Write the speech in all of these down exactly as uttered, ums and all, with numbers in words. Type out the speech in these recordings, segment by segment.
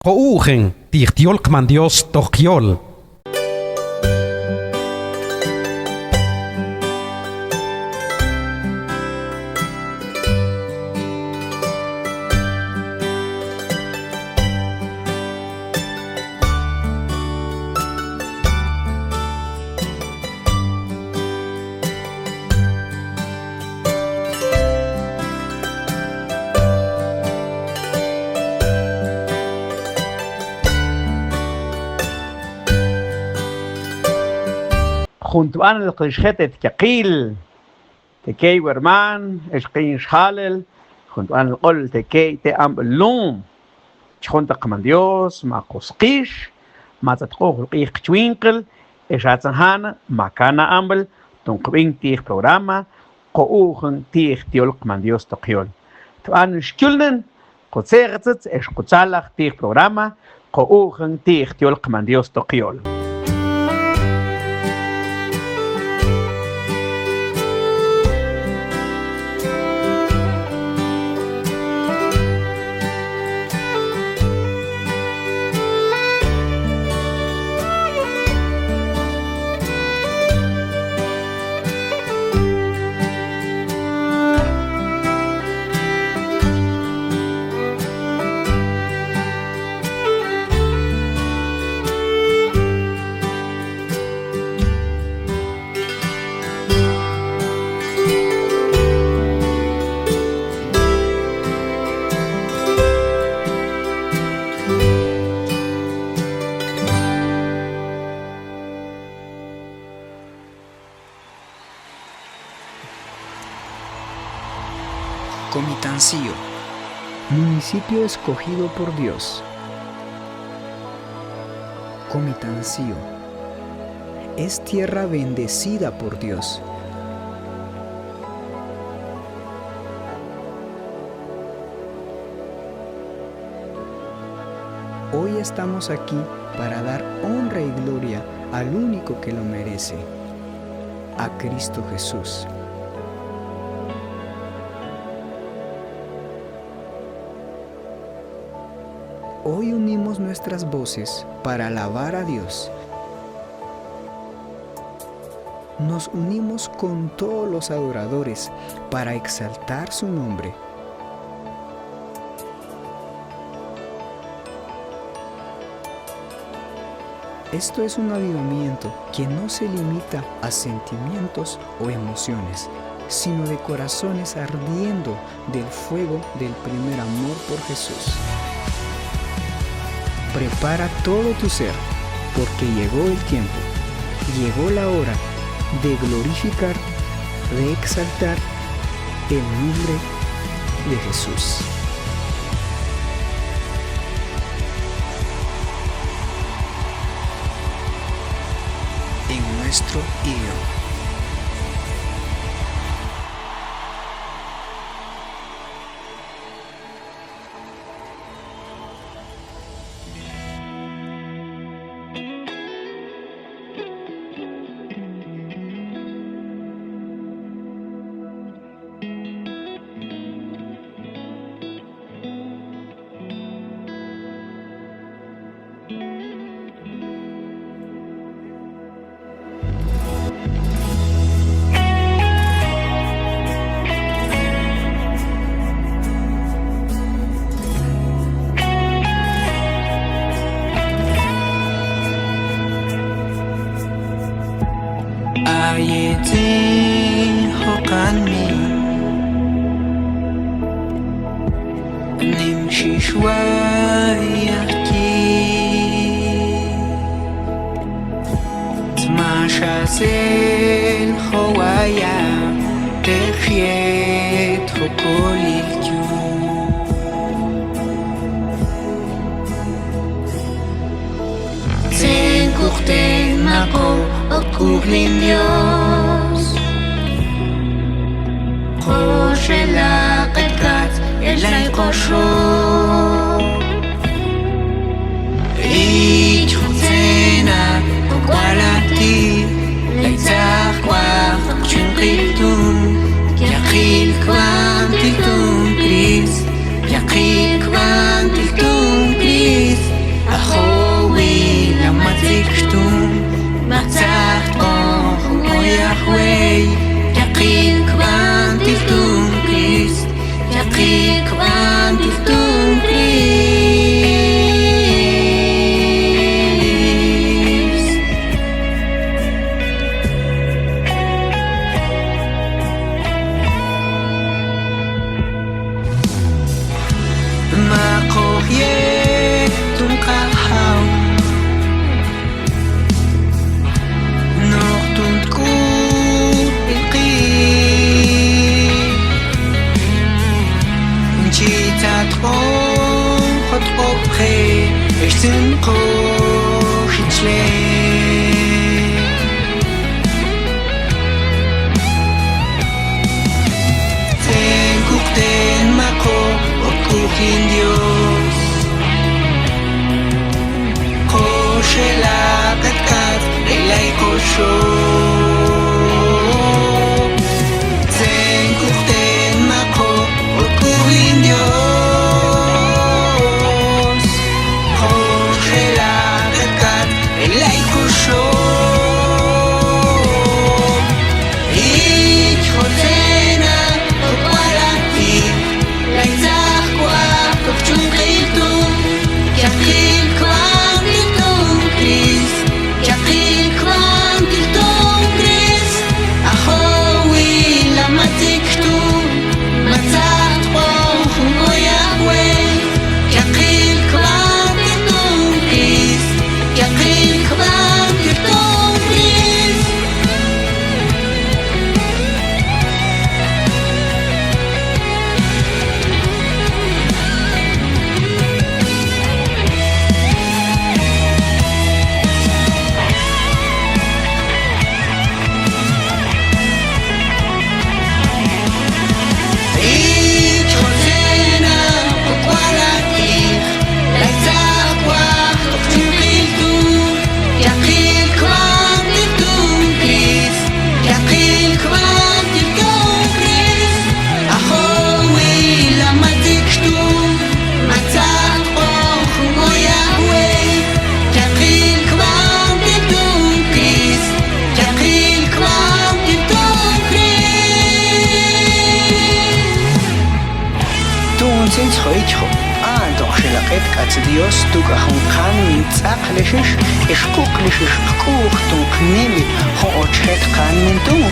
Ko'ujen ti' yol qMan Dios tok yol. Jun tb'anel qix jet et yaqil, tekey werman ex q'in xjalel, jun tb'anel q'olel tekey te' amb'il lum. Ch'junta qMan Dios ma q'uskix, ma tzet q'uuj q'ij qchwinqil, ex atzan jana ma kana' amb'il ton qb'in ti' programa Ko'ujen ti' yol qMan Dios tok yol. Tb'anel xyulnen, kutsejatzet ex kutzalaj ti' programa Ko'ujen ti' yol qMan Dios tok yol. Comitancio. Municipio escogido por Dios. Comitancio. Es tierra bendecida por Dios. Hoy estamos aquí para dar honra y gloria al único que lo merece, a Cristo Jesús. Hoy unimos nuestras voces para alabar a Dios. Nos unimos con todos los adoradores para exaltar su nombre. Esto es un avivamiento que no se limita a sentimientos o emociones, sino de corazones ardiendo del fuego del primer amor por Jesús. Prepara todo tu ser, porque llegó el tiempo, llegó la hora de glorificar, de exaltar el nombre de Jesús. En nuestro idioma. Ayetzin jokan mi nimxix way ajki'. Tmaxasel jowaya teq yet jokolil yu'. Txen kuj te naqo ok k'ublin Dios. Koxelaq et kats el ay koxo. Ichuk tzena ok k'ual a ti', lay tzaj k'uaj ok chwinqil tun, yaqil k'uantil tun Krist, yaqil k'uantil tun Krist. Dios, tuk'a jun qanmin tz'aqlixix, ex k'uklixix qk'u'j tun qnimil jun ochjet qanmin tun,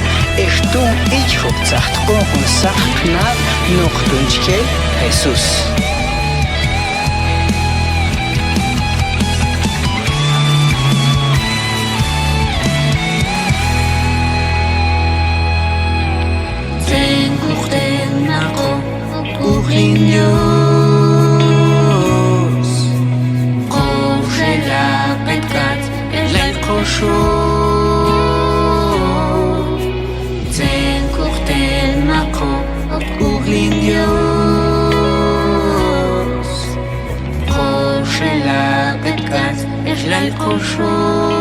ex tun ichxoq tzaj tq'on jun sak qnab' nojtun chike Jesús. Txen k'uj ten maq'o k'u'jlin Dios, qoxela q'et k'atz, ex lay qoxol. Txen k'uj ten maq'o k'u'jlin Dios, qoxela q'et k'atz, ex lay qoxol.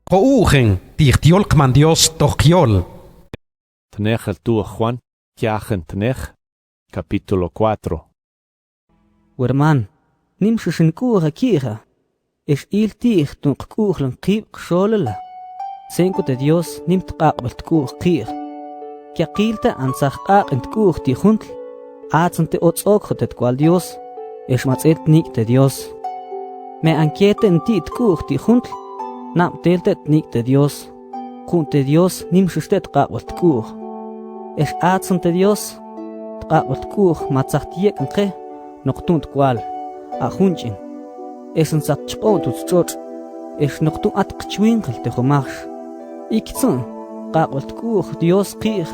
Ko u'jen ti' yol qMan Dios toj yol. Tnejel tu'oj Juan, kiajen tnej, capítulo cuatro. Werman, nimxix hin k'u'j a ki'ja, ex il ti'j tun qk'u'jlin qib' qxolala. Txen k'u te Dios nim tq'aq'b'il tk'u'j qi'j. Keqil te' an tzaj q'aq'in tk'u'j ti' juntl, atzan te' otz'okjo te tk'ual Dios, ex matz'el tnik' te Dios. Me an ke te' nti' tk'u'j ti' juntl, nab' tel te' tnik' te Dios. Jun te Dios nimxix te' tq'aq'b'il tk'u'j. Ex atzan te Dios tq'aq'b'il tk'u'j ma tzaj tyek'in qe noq tu'n tk'ual, a jun ch'in. Ex ntzaj chq'o'n tun tx'otx', ex noq tu'n at qchwinqil te jumajx. Ik txun, q'aq'b'il tk'u'j Dios qi'j,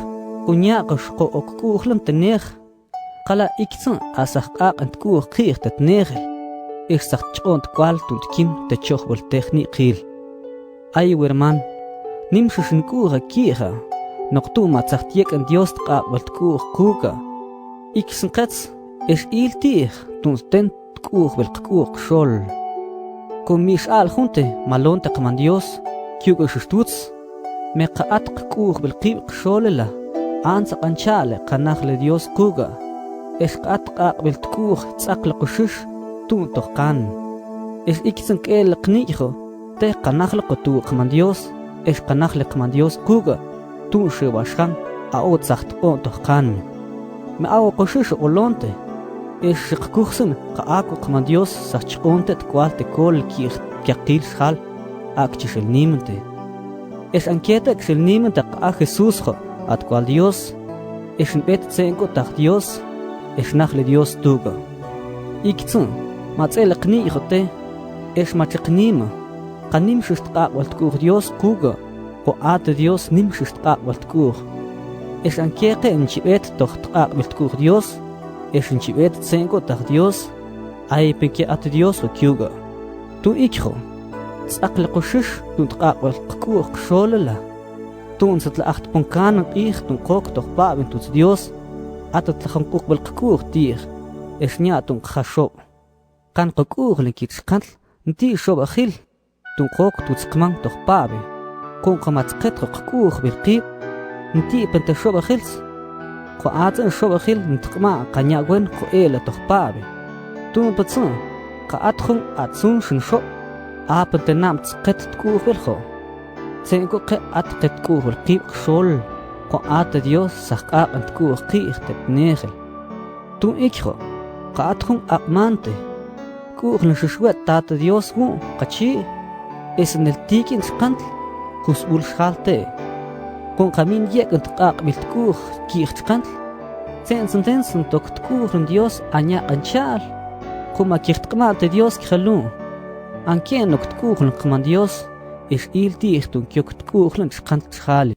k'unyaq'ox ko ok k'u'jlin te nej. Qala' ik txun a tzaj q'aq'in tk'u'j qi'j te tnejel, ex tzaj chq'o'n tk'ual tu'n tkim te chojb'il te jni' qil. Ay werman, nimxix hin k'u'j a ki'ja, noq tu'n ma tzaj tyek'in Dios tq'aq'b'il tk'u'j quk' a. Ik snkets, ex il ti'j tu'n sten tk'u'jb'il qk'u'j qxol. Kom mi x-a'al jun te malon te qMan Dios, kiuk'ixix twutz. Me qa at qk'u'jb'il qib' qxolala, antza q'ancha'le qanajle Dios quk' a, ex qa at tq'aq'b'il tk'u'j tz'aqloqixix tu'n toj qan. Ex ik txun k'elel qnik'jo te qanajloqo tu' qMan Dios, ex qanajle qMan Dios quk' a, tu'n xewaxan a o tzaj tq'o'n toj qan. Me a oqoxix a olon te, ex xi qkujsin qa akuk qMan Dios tzaj chq'oon te tk'ual te kolel ki'j keqil xjal, a kchi xel niman te. Ex an ke te' kxel niman te qa a Jesúsjo a tk'ual Dios, ex nb'et txe'nk'ut taj Dios, ex najle Dios tuuk' a. Ik txun, matz'el qnik'jo te, ex machaq nima, qa nimxix tq'aq'b'il tk'u'j Dios quk' a, ko a te Dios nimxix tq'aq'b'il tk'u'j. Ex an ke qe' nchib'et toj tq'aq'b'il tk'u'j Dios, ex nchib'et txe'nk'ut taj Dios, ay pen ke a te Dios o kiuk' a. Tu' ikjo, tz'aqloqoxix tu'n tq'aq'b'il qk'u'j qxolala. Tu'ntzet la aj tpon kanan q'ij tu'n qok toj pab'in twutz Dios, atat la jun q'uqb'il qk'u'j ti'j, ex nya' tu'n qja xob'. Qan qok'u'jlin ki' txkantl nti' xob'ajil tu'n qok twutz qMam toj pab'in. Qu'n qa ma tzqetjo qk'u'jb'il qib', nti' pen te xob'ajiltz. Qa atzun xob'ajil ntq'ma' qa nya' wen qo e'la toj pab'in. Tu'npatxun, qa at jun atzun xin xob', a pen te nab' tzqet tk'u'jb'il jo'. Txe'nk'u qe' at qe tk'u'jb'il qib' qxol, qa a te Dios tzaj q'aq'in tk'u'j qi'j te tnejel. Tu'un ikjo, qa at jun aq'mante, k'u'jlin xixwe' ta te Dios wu'un qa chi', ex nel tik'in txkantl jun sb'ul xjal te'. Qu'n qa min yek'in tq'aq'b'il tk'u'j ki'j txkantl, txe'ntzintentz ntok tk'u'jlin Dios a nya' q'ancha'al. Qu'n ma kijtq'mal te Dios kjelun, an kien nok tk'u'jlin qMan Dios, ex il ti'j tu'n kiyok tk'u'jlin txkantl txjali.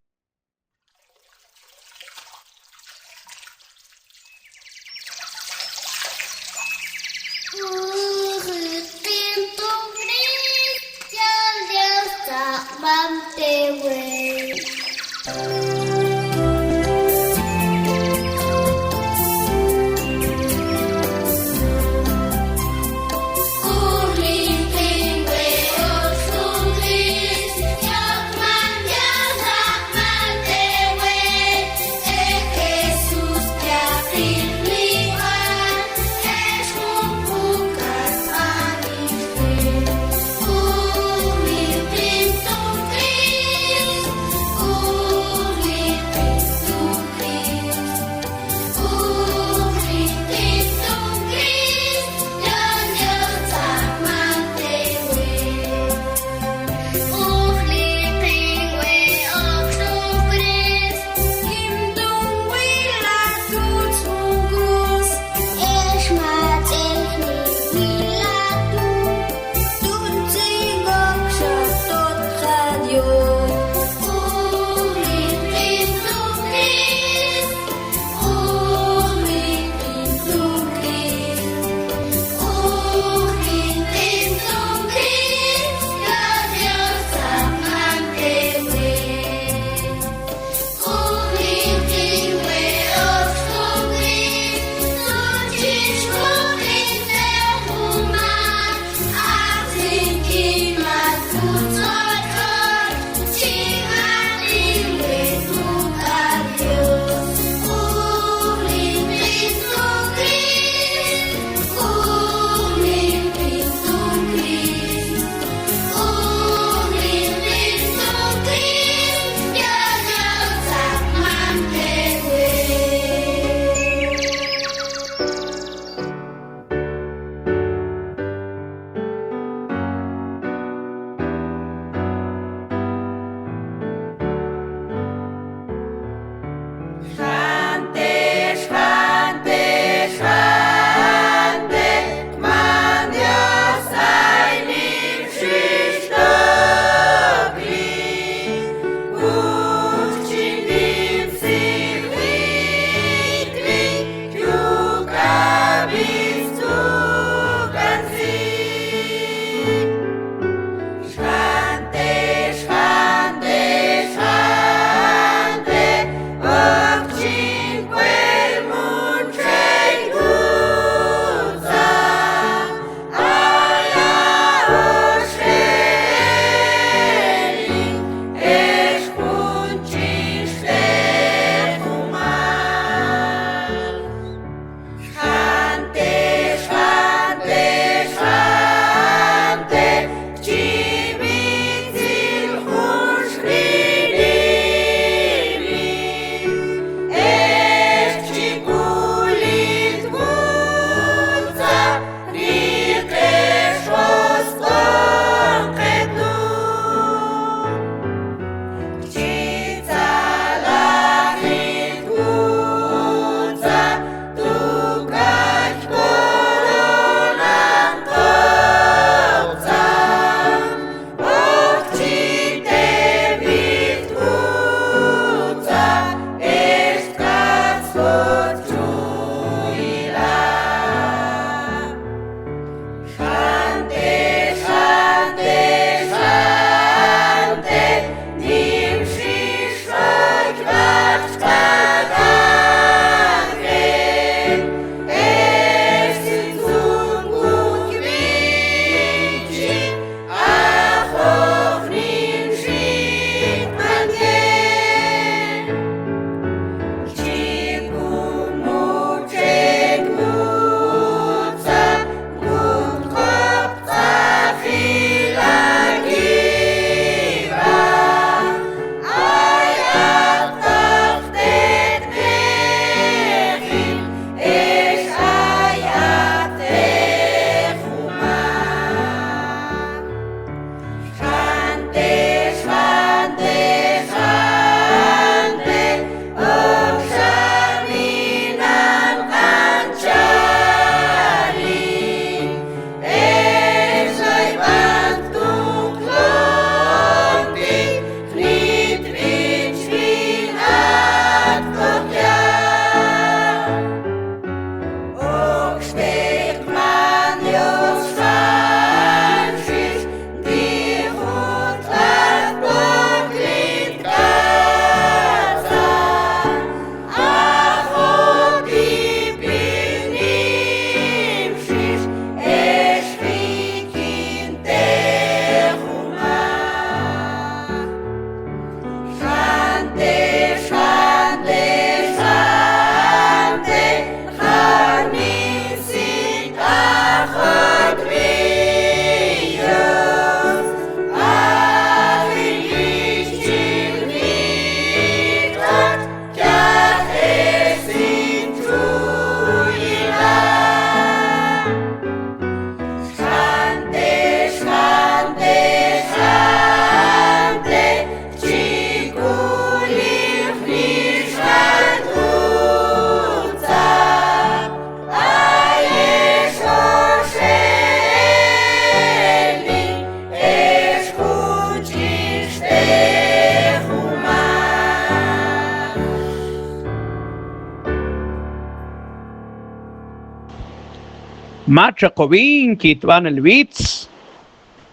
Mach'a ko bin kitbanil wits,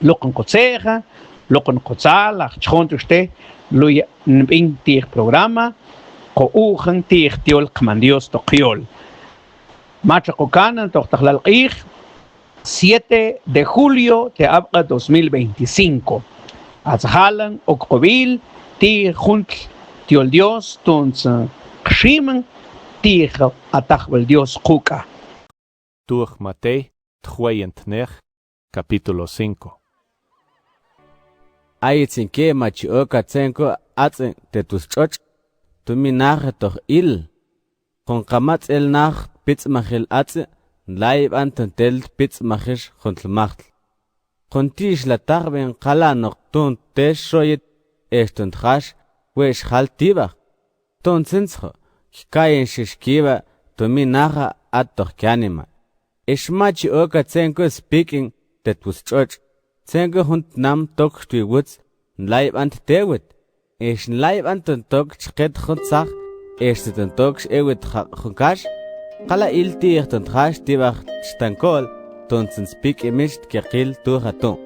luqan ko tse'ja, luqan ko tsalaj, ch'jon tu' ixte luya nbin ti'ij programa Ko ujan ti'ij tiol Qman Dios tok yol. Mach'a ko kanan tok ta jilal q'ij, siete de julio te' ab'qa dos mil veinticinco. Atsajalan ok q'ubil ti'ij juntl tiol Dios tuntsa qximan ti'ij atajb'al Dios quk'a. Tuj Matey, tjweyen tnej, capítulo cinco. Ayotsin ke ma chi oka tze'enku ats'in te tu stx'otx', tumi naja toj il. Jun qamats'il naj tpitz'majil ats'in, nlay b'an ton tel tpitz'majix juntl majtl. Jun ti' xla tajb'in qala' noq tun te xoyet ex tun tjax we'x jal tib'aj. Tun tsentsjo, jkayenxix kib'a tumi naja at toj kanima. Ex ma chi oka tze'enku spik'in te tu stx'otx', tze'enku jun tnam tokxtwi wuts nlay b'an ttewet. Ex nlay ban ton tok txeqet jun tzaq, ex tsi ton tok x'ewit jaq' jun kax, kala' il ti' ton tjax tib'aj xtan ko'l, ton tsi spik'imix tkyaqil tuja tu'.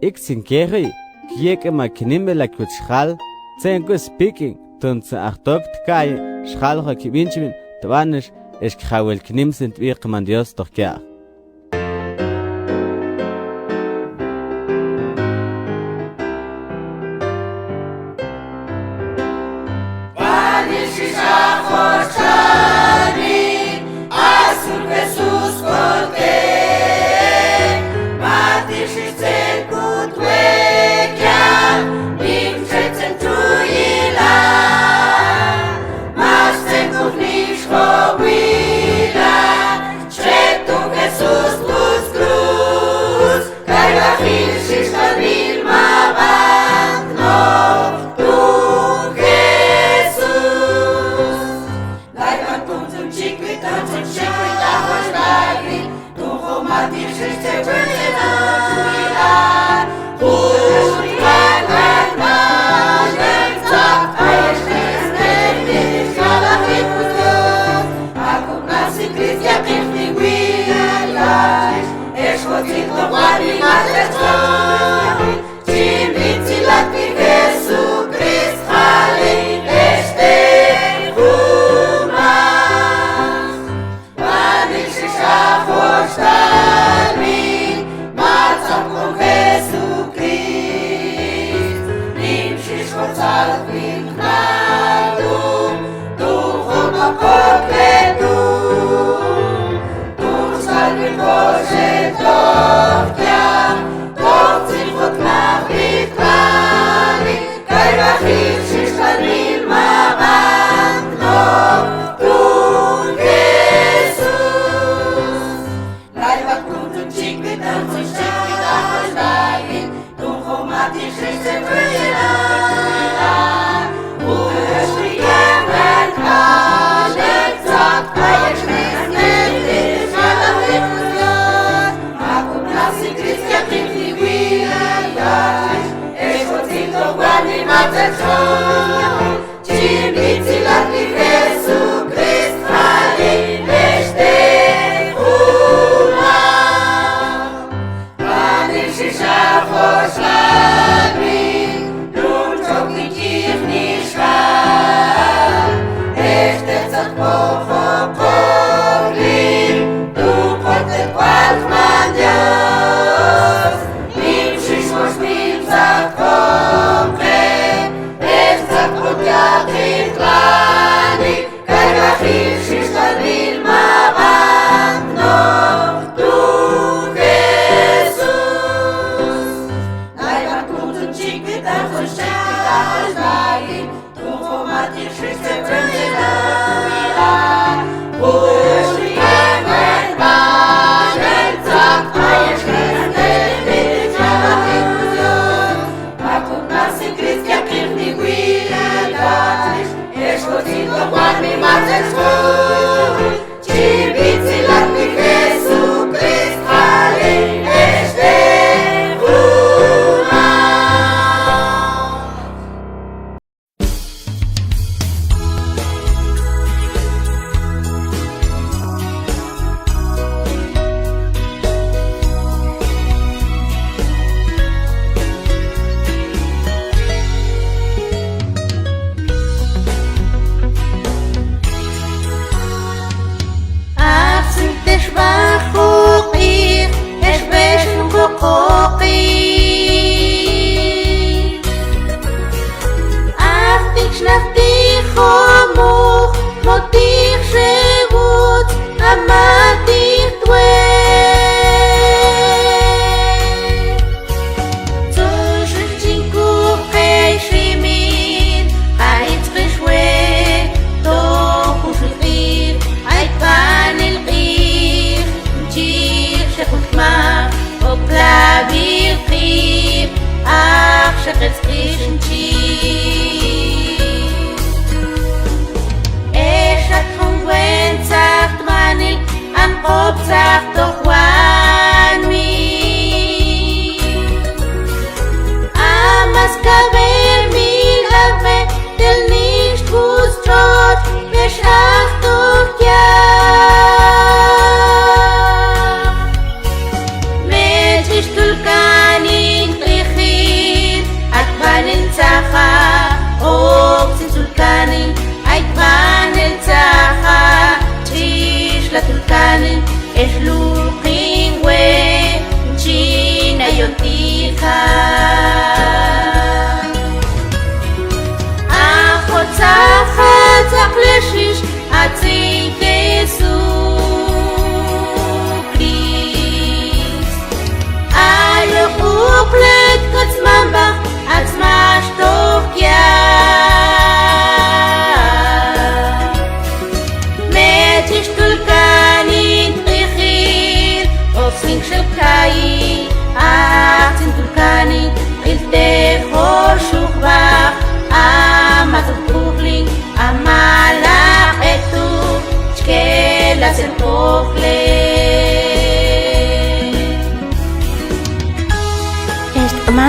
Ik tsi kejuy, keyek'em a kinimil a kut xjal, tze'nku spik'in, ton tsi aj tok tka'i, xjal jua kib'inchib'in, tb'anix, ex kjawil kinim sin tb'i qman Dios toj ke'aj.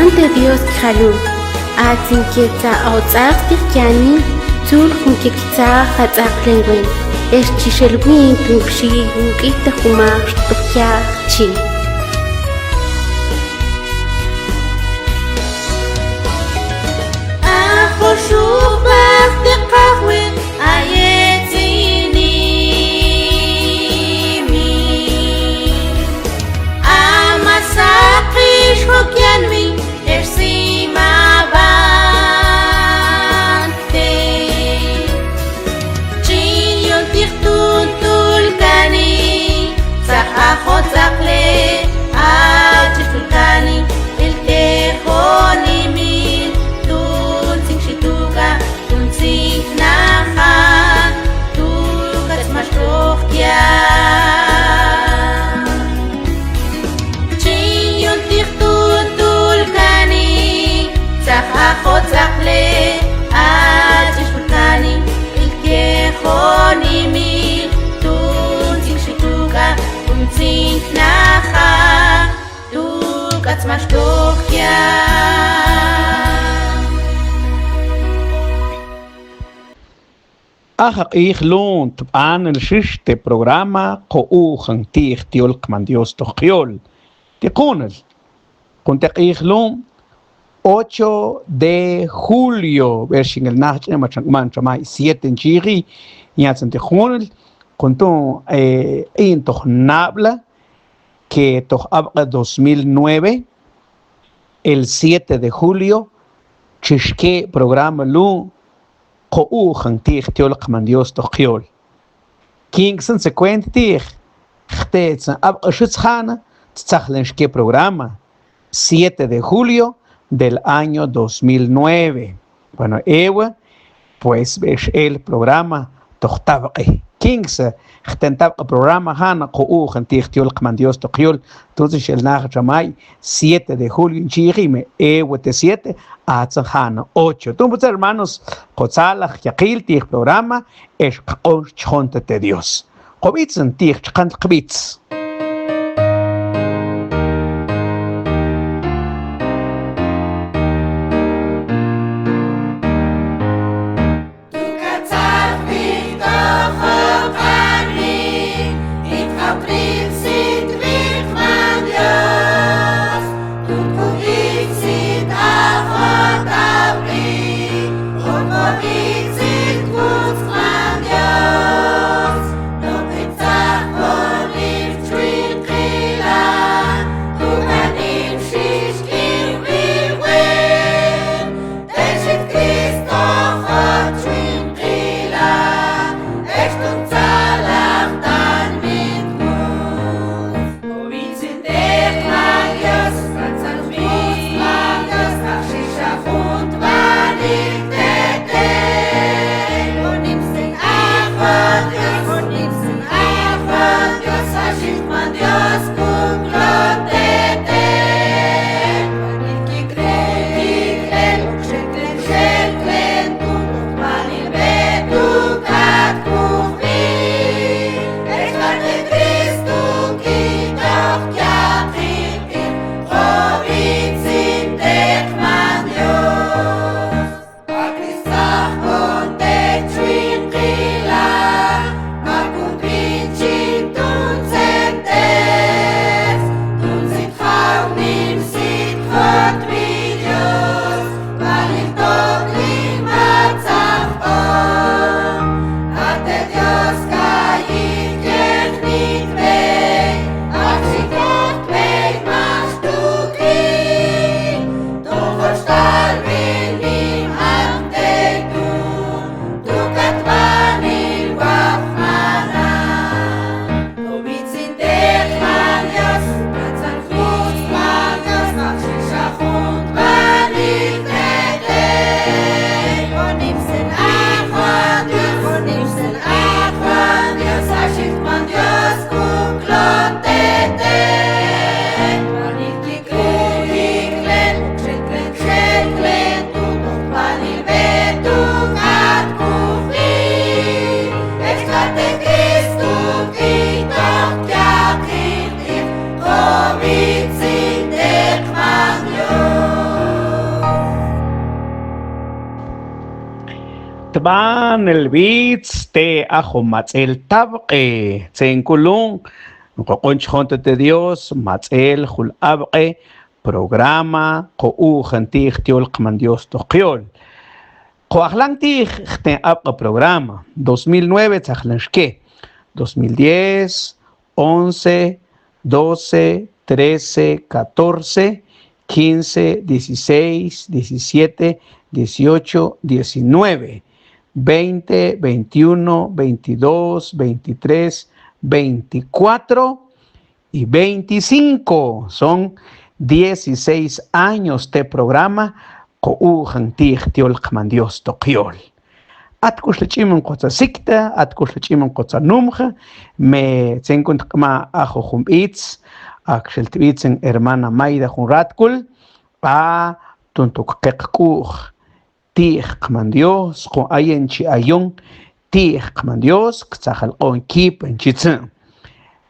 Te Dios kxalum, atsin ke tsa ots'ak ti kani, tzul jun ke ktsa jats'ak lengwen, ex chi xelwin tun kxi wuk'it ta jumaj xtokya chi. Ajo xubaj te kajwin ayetsinimi. Ama saqix jokyan mi, ex simaban te. Chin yun tix tun tul kani, tzaj ajo tz'aqle, achix tul kani, el ke jonimi, tun tzin xituka, tun tzin jnaja, tuka tsma xtokya. Chin yun tix tun tul kani, tzaj ajo tz'aqle, achix tul kani, el ke jonimi, tun tzin xituka, tun tzin jnaja, tuka tsma xtokya. Aja q'ij lun tb'anel xix te programa Qu'ujan ti'j tyol Qman Dios toj qyol. Ti qunel, jun te q'ij lun ocho de julio, b'eer xingil naj ch'en ma ch'en k'man chamay siete nchiiji, yatzan ti qunel, jun tu' eh, q'in toj nab'la, ke toj ab'q'e dos mil nueve, el siete de julio, chi xke programa lun Qu'ujan ti'j tyol Qman Dios toj qyol. Kiin k'sin tse kwent ti'j, jtetzan ab'q'e xwitz ja'na, tzajlen xke programa, siete de julio del año dos mil nueve. Bueno, ewa, pues, b'eex el programa toj tab'q'i. Kiin k'sin, jten tab'q'i programa ja'na Qu'ujan ti'j tyol Qman Dios toj qyol, tun tzin xel naja chamay, siete de julio nchiiji, me ewa te siete, atzan ja'na ocho. Tun butz' hermanos, kotzalaj yaqil ti'j programa, ex kq'ox ch'jon te Dios. Kob'itzan ti'j ch'jan qb'its. Tb'anel bits te ajo Mats'el Tab'q'i, tsen kulun, qoq'on chjonta te Dios Mats'el Jul Ab'q'i programa, qo u'jan ti'j tyol qMan Dios to qyol. Qo ajlan ti'j jten ab'q'i programa, dos mil nueve tzajlan xke, dos mil diez, once, doce, trece, catorce, quince, dieciséis, diecisiete, dieciocho, diecinueve, veinte, veintiuno, veintidós, veintitrés, veinticuatro y veinticinco. Son dieciséis años te programa, qo u'jan ti'j tyol qMan Dios to qyol. Atk'uxla ch'iman qotsa sikta, atk'uxla ch'iman qotsa numxa, me tsen kun tq'ma ajo jun b'its, akxel tb'itsen hermana Maida jun ratkul, b'a tun tok qeq k'u'j ti'j qMan Dios, qo ayen chi ayon ti'j qMan Dios, ktzajal q'o'on kipan chi tsen.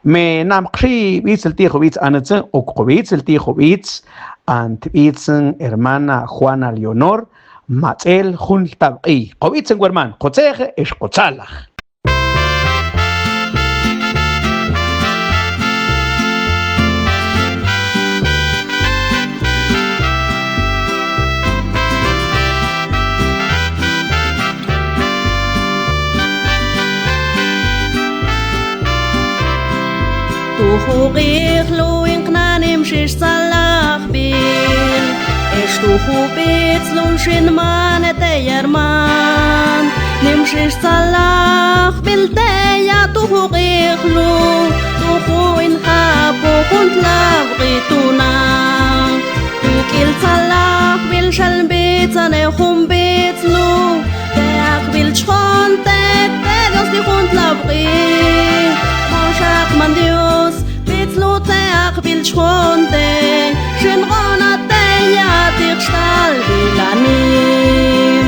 Me nam qxi' b'itsel ti'j jun b'its anatse, ok qo b'itsel ti'j jun b'its an tb'itsen hermana Juana Leonor, Mats'el Jul Tab'q'i. Qo b'itsen werman, qo tse'eje ex qo tzalaj. Tu juq'ij jlu in qna nimxix tzalajb'il, ex tu jub'its lun xinmane te yerman, nimxix tzalajb'il teya tu juq'ij jlu, tu ju' in jab'on jun tlab'q'i tuna. Tu k'il tzalajb'il xal nb'itzane jun b'its lu, te ajb'il ch'jon te, te Dios ti' jun tlab'q'i. Moxa qMan Dios b'its lu te ajb'il ch'jon te, xinq'oon a teya ti'j xtalb'il anim.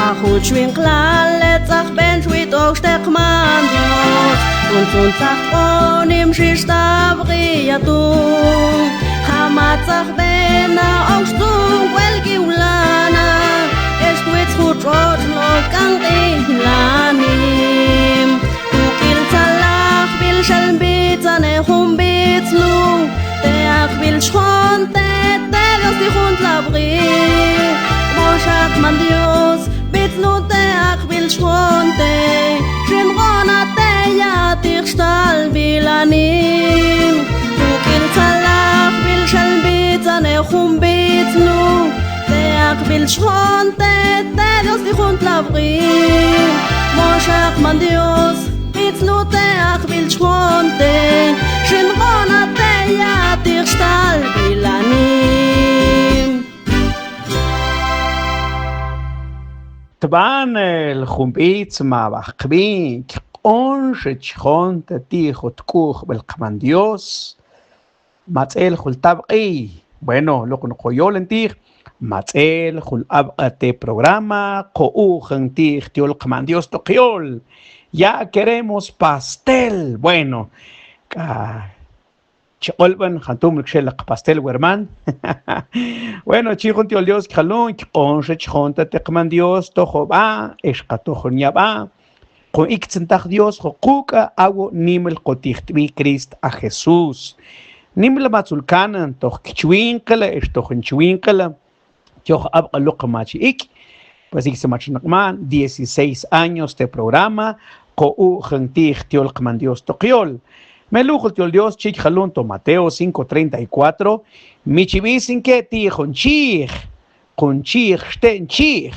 A ju' chwin qlale tzajb'en chwit'okx te qMan Dios, tuntun tzaj tq'on nimxix tab'q'i yatun. Ja' ma tzajb'ena okx tun k'wel kiwlana, ex twitz ju' tx'otx' lok'an q'inal anim. Tu k'il tzalajb'il xal nb'itzane jun b'its lu, te ajb'il ch'jon te, te Dios ti' jun tlab'q'i. Moxa qMan Dios b'its lu te ajb'il ch'jon te, xinq'oon a teya ti'j xtalb'il anim. Tu k'il tzalajb'il xal nb'itzane jun b'its lu, te ajb'il ch'jon te, te Dios ti' jun tlab'q'i. Moxa qMan Dios b'its lu te ajb'il ch'jon te, xinq'oon a teya ti'j xtalb'il anim. Tb'anel jun b'its ma ba qb'i, kq'onxa ch'jon te ti'j jun tk'u'jb'il qMan Dios, Mats'el Jul Tab'q'i. Bueno, loq'on qo yolen ti'j Mats'el Jul Ab'q'i te programa, qo u'jan ti'j tyol qMan Dios to qyol. Ya queremos pastel. Bueno, k'a chi q'olb'an jan tumel kxel qpastel werman. Bueno, chi jun tyol Dios kjalun, kq'onxa ch'jon te qMan Dios to job'a, ex ka to jun yab'a. Qun iktzan taj Dios quk' a, awo' nimel qotijtb'i Crist a Jesús. Nimel matzul kanan toj kichwinqala ex toj nchwinqala, choj ab'q'aloq ma chi ik'. Pues iktzan mach'a naq q'man, dieciséis años te programa, qo u'jan ti'j tyol qMan Dios to qyol. Me lu'ujel tyol Dios chi kjalun to Mateo cinco treinta y cuatro, mi chi b'isnike ti' jun chiij, qun chiij xte' nchiij,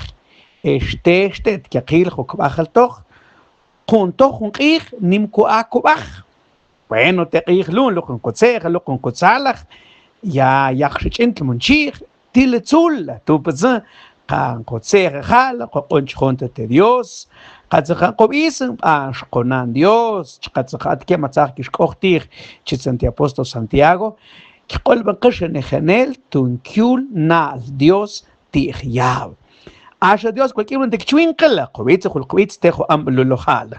ex te xte' tkaqil jun kb'ajal toj, qun toj jun q'ij nim ko a' kob'aj. Bueno, te q'ij lu'un loq'on ko tse'ja, loq'on ko tzalaj, ya yaq' xa ch'in tmon chiij, tila tzul, tu' patsa, qan ko tse'ja ja'la, qo q'on ch'jon te Dios, qatsa qan ko b'isn b'an xqonan Dios, chi qatsa atke' ma tzaj kix k'oj ti'j, chitzan te apóstol Santiago, kq'olb'an qix nejenel, tun kyul na'l Dios, ti'j yab. Axa Dios k'ual k'ib'lintik chwinqil, q'ub'its, jul q'ub'its te jo' amb'il lulojal.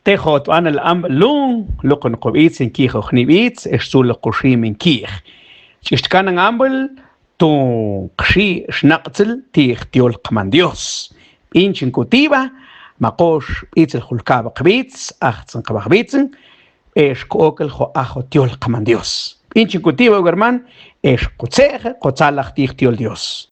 Te jotb'anil amb'il lun, luq'in q'ub'its, in ki'joj nib'its, ex tzul kuxim in ki'j. Ch'ix tkanan amb'il, tun qxi' xnaq'tzil ti'j tyol qMan Dios. B'in chin kutib'a, ma kox b'itsil jul kab' qb'its, ajtzin qb'aj b'itsin, ex kook'el jo' ajot tyol qMan Dios. B'in chin kutib'a, uk' herman, ex kutse'je, kotsalaj ti'j tyol Dios.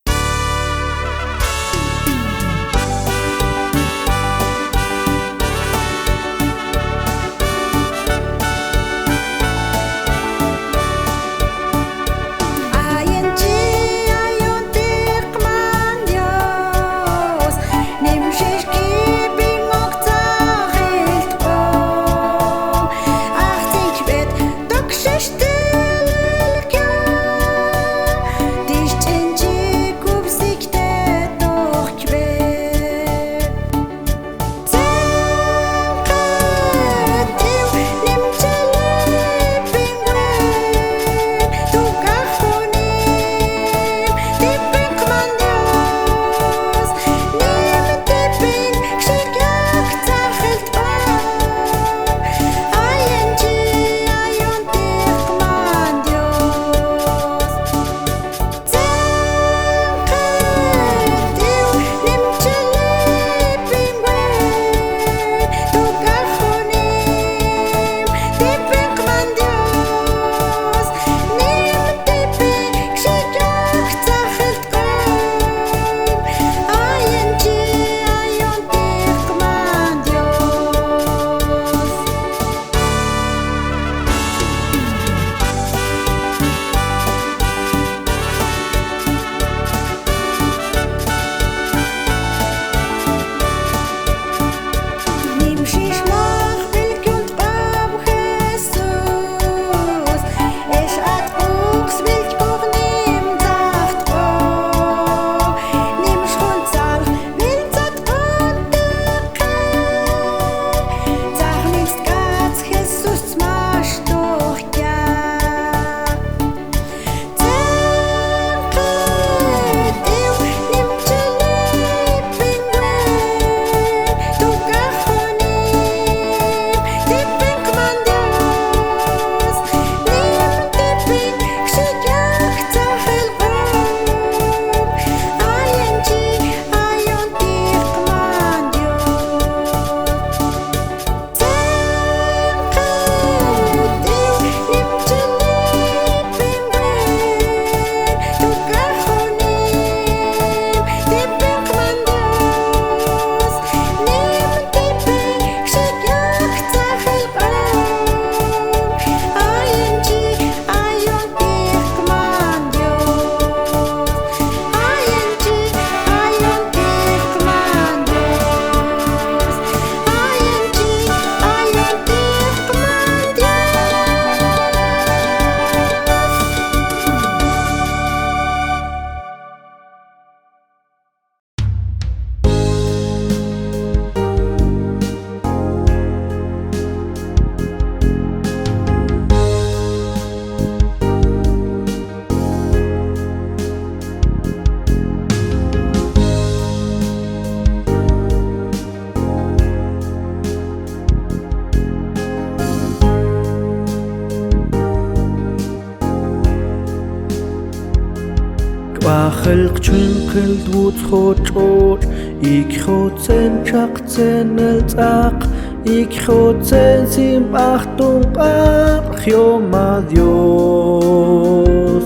K'bajel qchwinqil twutz joch'och', ikjo tsen chaq tsenel tz'aq, ikjo tsen sin b'aj ton q'ab' Jehová Dios.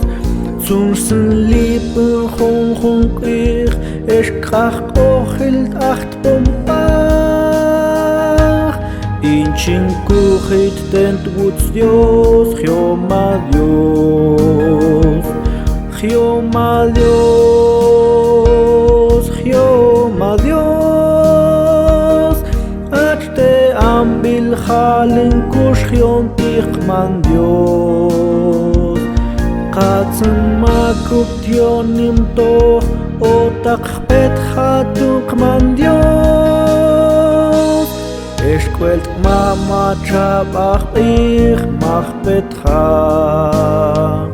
Txun xin lipin junjun q'ij, ex k'aj q'ojil aj tpon b'aj. In chin kujit ten twutz Dios, Jehová Dios. Jehová Dios, Jehová Dios, hach te amb'il jalin kux jyonti qMan Dios. Katzin makub' tioni mtoj, o taq jb'et jatun qMan Dios. Ex k'wel tq'ma ma chab'aj q'ij ma jb'et ja.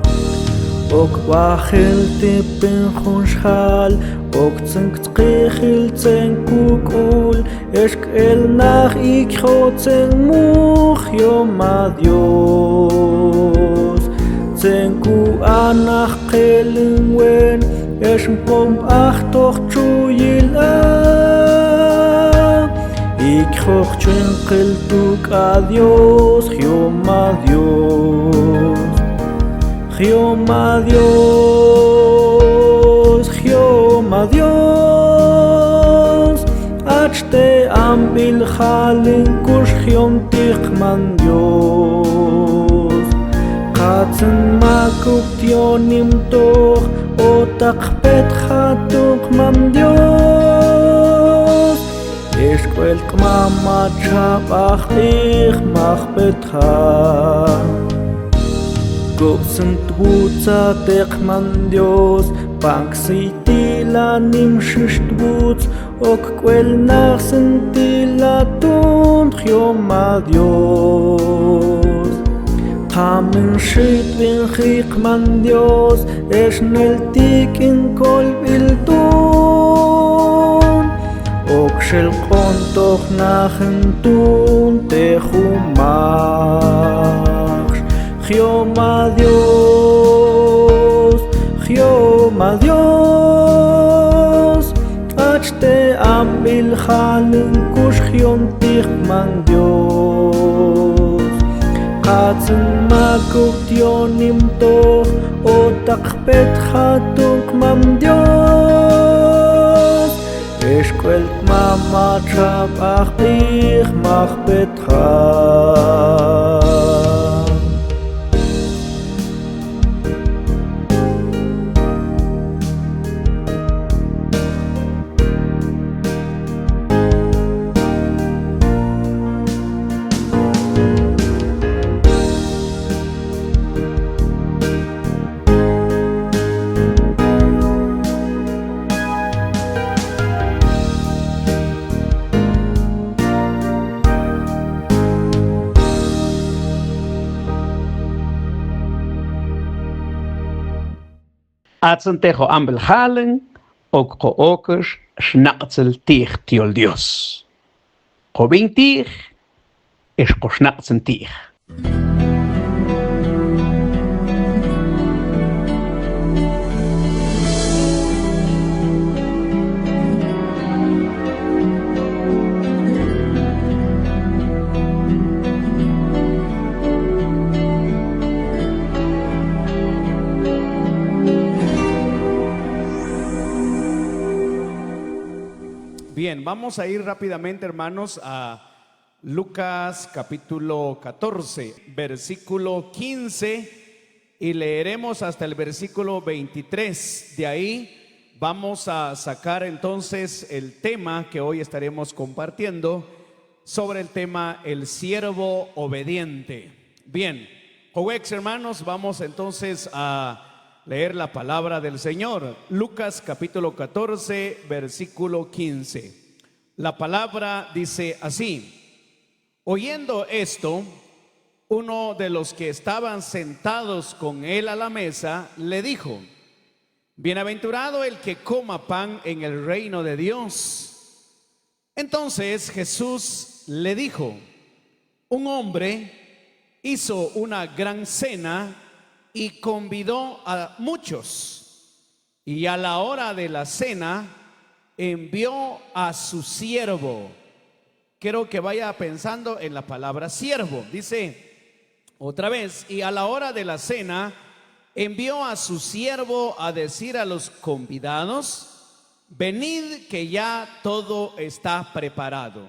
Ok b'ajel tipin jun xjal, ok txen ktsqijil txen kuk'ul, ex k'el naj ikjo txen muj Jehová Dios. Txen ku'an naj q'elin wen, ex npon b'aj toj chuyil a. Ikjo qchwinqil tu k'al Dios, Jehová Dios. Jehová Dios, Jehová Dios, hach te amb'il jalin kux jyonti qMan Dios. Katzin makub' tioni mtoj, o taq jb'et jatun qMan Dios. Ex k'wel tq'ma ma chab'aj q'ij ma jb'et ja. Kob'sin twutza te qMan Dios, pan k'siy tila nimxix twutz, ok k'wel naj xin tila tun Jehová Dios. Kamin xitb'in ji qMan Dios, ex nel tik'in kolb'il tun. Ok xel q'ontoj najin tun te jumax. Jehová Dios, Jehová Dios, hach te amb'il jalin kux jyonti qMan Dios. Katzin makub' tioni mtoj, o taq jb'et jatun qMan Dios. Ex k'wel tq'ma ma chab'aj q'ij ma jb'et ja. Atzin tejo amb'il jalin, ok ko'okix snaq'tzil ti'ij tiol Dios. Kob'in ti'ij, ex kosnaq'tzin ti'ij. Bien, vamos a ir rápidamente, hermanos, a Lucas capítulo catorce, versículo quince, y leeremos hasta el versículo veintitrés. De ahí vamos a sacar entonces el tema que hoy estaremos compartiendo sobre el tema el siervo obediente. Bien, kowek, hermanos, vamos entonces a leer la palabra del Señor. Lucas capítulo catorce, versículo quince. La palabra dice así: Oyendo esto, uno de los que estaban sentados con él a la mesa le dijo: Bienaventurado el que coma pan en el reino de Dios. Entonces Jesús le dijo: Un hombre hizo una gran cena y convidó a muchos. Y a la hora de la cena envió a su siervo. Quiero que vaya pensando en la palabra siervo. Dice otra vez, y a la hora de la cena envió a su siervo a decir a los convidados: "Venid, que ya todo está preparado".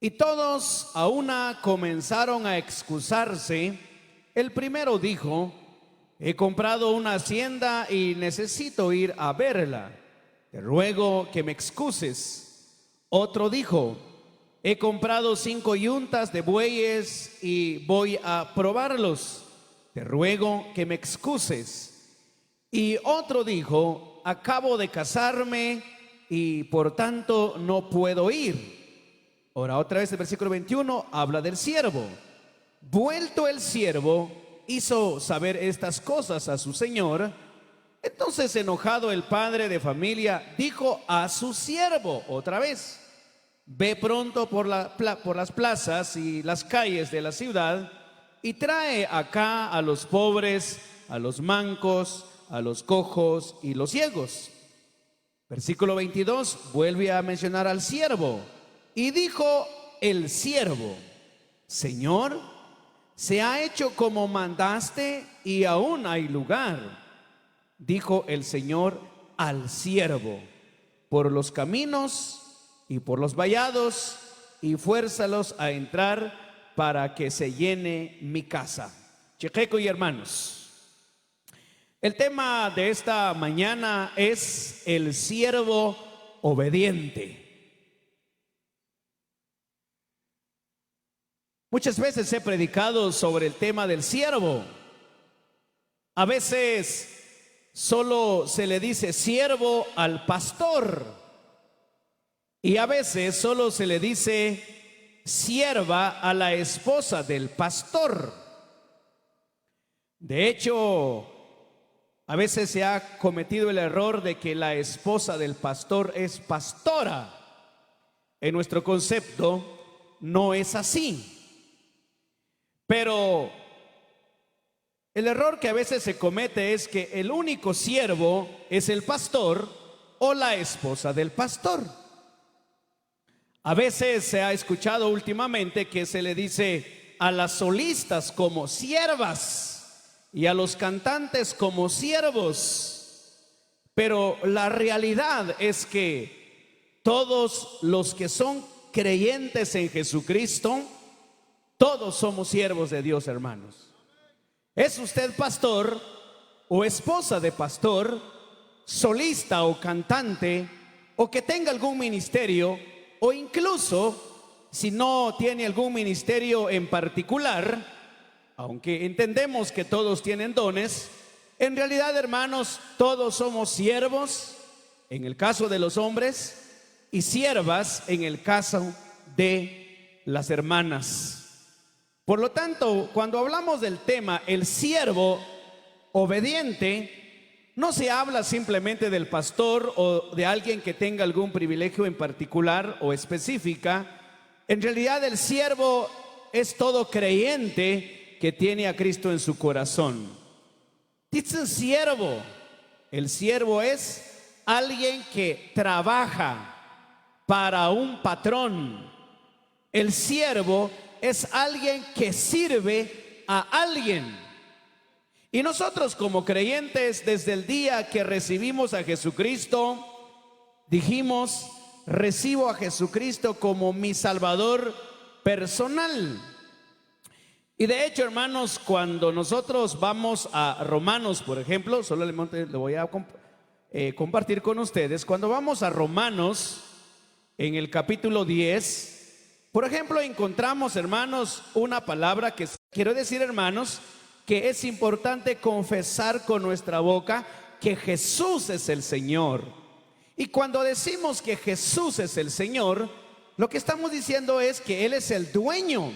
Y todos a una comenzaron a excusarse. El primero dijo: "He comprado una hacienda y necesito ir a verla. Te ruego que me excuses". Otro dijo: "He comprado cinco yuntas de bueyes y voy a probarlos. Te ruego que me excuses". Y otro dijo: "Acabo de casarme y por tanto no puedo ir". Ahora, otra vez el versículo veintiuno habla del siervo. Vuelto el siervo, hizo saber estas cosas a su señor. Entonces, enojado, el padre de familia dijo a su siervo otra vez: "Ve pronto por la pla-, por las plazas y las calles de la ciudad y trae acá a los pobres, a los mancos, a los cojos y los ciegos". Versículo veintidós vuelve a mencionar al siervo. Y dijo el siervo: "Señor, se ha hecho como mandaste y aún hay lugar". Dijo el señor al siervo: "Por los caminos y por los vallados, y fuérzalos a entrar para que se llene mi casa". Chiqeco y hermanos, el tema de esta mañana es el siervo obediente. Muchas veces he predicado sobre el tema del siervo. A veces solo se le dice siervo al pastor y a veces solo se le dice sierva a la esposa del pastor. De hecho, a veces se ha cometido el error de que la esposa del pastor es pastora. En nuestro concepto, no es así. Pero el error que a veces se comete es que el único siervo es el pastor o la esposa del pastor. A veces se ha escuchado últimamente que se le dice a las solistas como siervas y a los cantantes como siervos. Pero la realidad es que todos los que son creyentes en Jesucristo, todos somos siervos de Dios, hermanos. ¿Es usted pastor o esposa de pastor, solista o cantante, o que tenga algún ministerio, o incluso si no tiene algún ministerio en particular? Aunque entendemos que todos tienen dones, en realidad, hermanos, todos somos siervos en el caso de los hombres y siervas en el caso de las hermanas. Por lo tanto, cuando hablamos del tema el siervo obediente, no se habla simplemente del pastor o de alguien que tenga algún privilegio en particular o específica. En realidad, el siervo es todo creyente que tiene a Cristo en su corazón. Titsün siervo. El siervo es alguien que trabaja para un patrón. El siervo es alguien que sirve a alguien. Y nosotros como creyentes, desde el día que recibimos a Jesucristo, dijimos: "Recibo a Jesucristo como mi Salvador personal". Y de hecho, hermanos, cuando nosotros vamos a Romanos, por ejemplo, solamente lo voy a comp-, eh, compartir con ustedes, cuando vamos a Romanos, en el capítulo diez, por ejemplo, encontramos, hermanos, una palabra que s-, quiero decir, hermanos, que es importante confesar con nuestra boca que Jesús es el Señor. Y cuando decimos que Jesús es el Señor, lo que estamos diciendo es que Él es el dueño,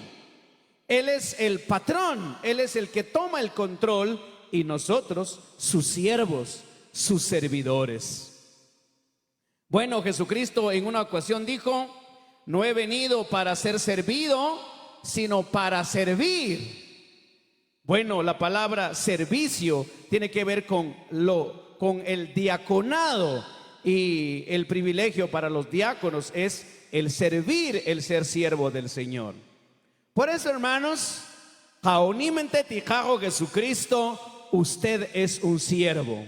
Él es el patrón, Él es el que toma el control y nosotros, sus siervos, sus servidores. Bueno, Jesucristo en una ocasión dijo: "No he venido para ser servido, sino para servir". Bueno, la palabra servicio tiene que ver con lo, con el diaconado. Y el privilegio para los diáconos es el servir, el ser siervo del Señor. Por eso, hermanos, ka onim nte ti Kajo Jesucristo, usted es un siervo.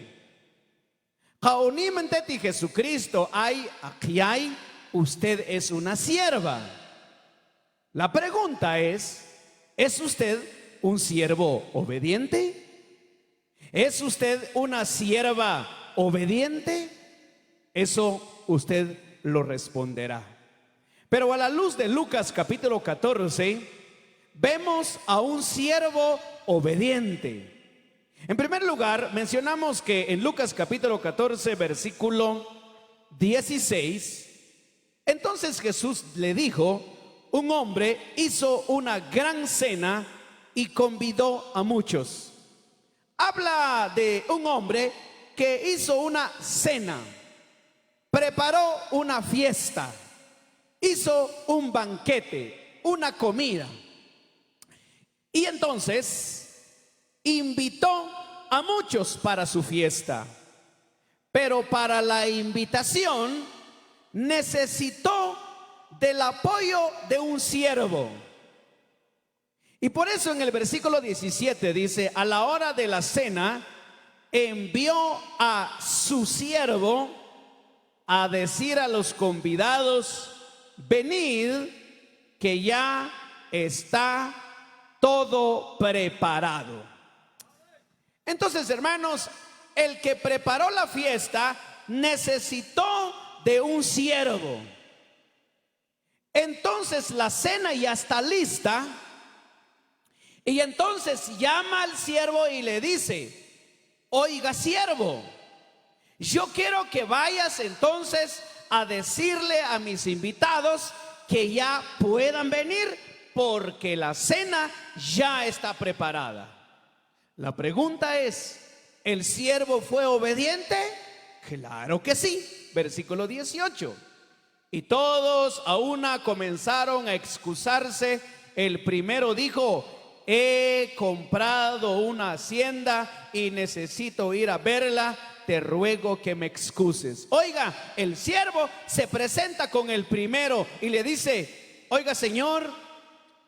Ka onim nte ti Jesucristo ay, aki ay, usted es una sierva. La pregunta es, ¿es usted un siervo obediente? ¿Es usted una sierva obediente? Eso usted lo responderá. Pero a la luz de Lucas capítulo catorce, vemos a un siervo obediente. En primer lugar, mencionamos que en Lucas capítulo catorce, versículo dieciséis, entonces Jesús le dijo: un hombre hizo una gran cena y convidó a muchos. Habla de un hombre que hizo una cena, preparó una fiesta, hizo un banquete, una comida. Y entonces invitó a muchos para su fiesta, pero para la invitación necesitó del apoyo de un siervo. Y por eso en el versículo diecisiete dice: a la hora de la cena envió a su siervo a decir a los convidados: venid, que ya está todo preparado. Entonces, hermanos, el que preparó la fiesta necesitó de un siervo. Entonces la cena ya está lista. Y entonces llama al siervo y le dice: oiga, siervo, yo quiero que vayas entonces a decirle a mis invitados que ya puedan venir, porque la cena ya está preparada. La pregunta es, ¿el siervo fue obediente? Claro que sí. Versículo dieciocho. Y todos a una comenzaron a excusarse. El primero dijo: he comprado una hacienda y necesito ir a verla, te ruego que me excuses. Oiga, el siervo se presenta con el primero y le dice: oiga, señor,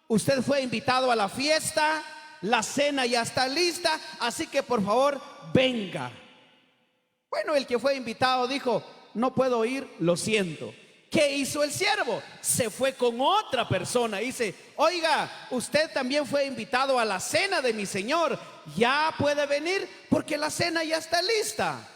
usted fue invitado a la fiesta, la cena ya está lista, así que por favor, venga. Bueno, el que fue invitado dijo: no puedo ir, lo siento. ¿Qué hizo el siervo? Se fue con otra persona. Dice: oiga, usted también fue invitado a la cena de mi señor. Ya puede venir porque la cena ya está lista.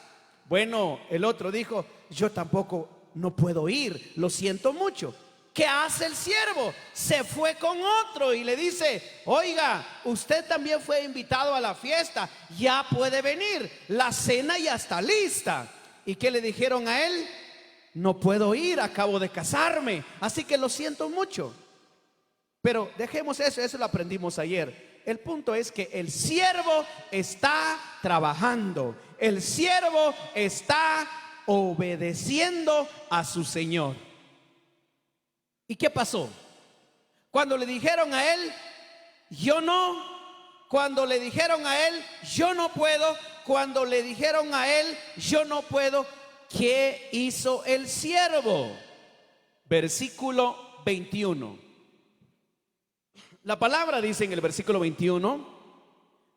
Bueno, el otro dijo: yo tampoco, no puedo ir, lo siento mucho. ¿Qué hace el siervo? Se fue con otro y le dice: oiga, usted también fue invitado a la fiesta, ya puede venir, la cena ya está lista. ¿Y qué le dijeron a él? No puedo ir, acabo de casarme, así que lo siento mucho. Pero dejemos eso, eso lo aprendimos ayer. El punto es que el siervo está trabajando, el siervo está obedeciendo a su señor. ¿Y qué pasó? Cuando le dijeron a él: yo no, cuando le dijeron a él: yo no puedo, cuando le dijeron a él: yo no puedo, ¿qué hizo el siervo? Versículo veintiuno. La palabra dice en el versículo veintiuno: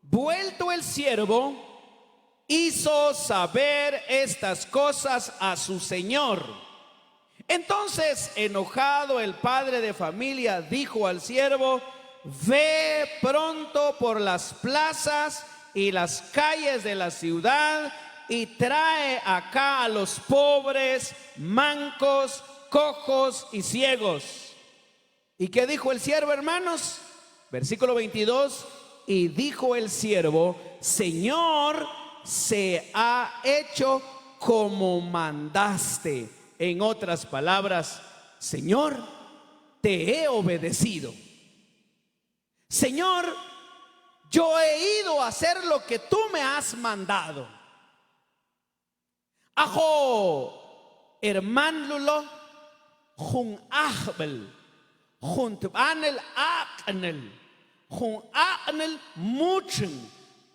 vuelto el siervo, hizo saber estas cosas a su señor. Entonces, enojado, el padre de familia dijo al siervo: ve pronto por las plazas y las calles de la ciudad y trae acá a los pobres, mancos, cojos y ciegos. ¿Y qué dijo el siervo, hermanos? Versículo veintidós: y dijo el siervo: señor, se ha hecho como mandaste. En otras palabras: señor, te he obedecido. Señor, yo he ido a hacer lo que tú me has mandado. Ajo hermano lo, jun ajb'el, jun tb'anel aq'nel, jun aq'nel muchn,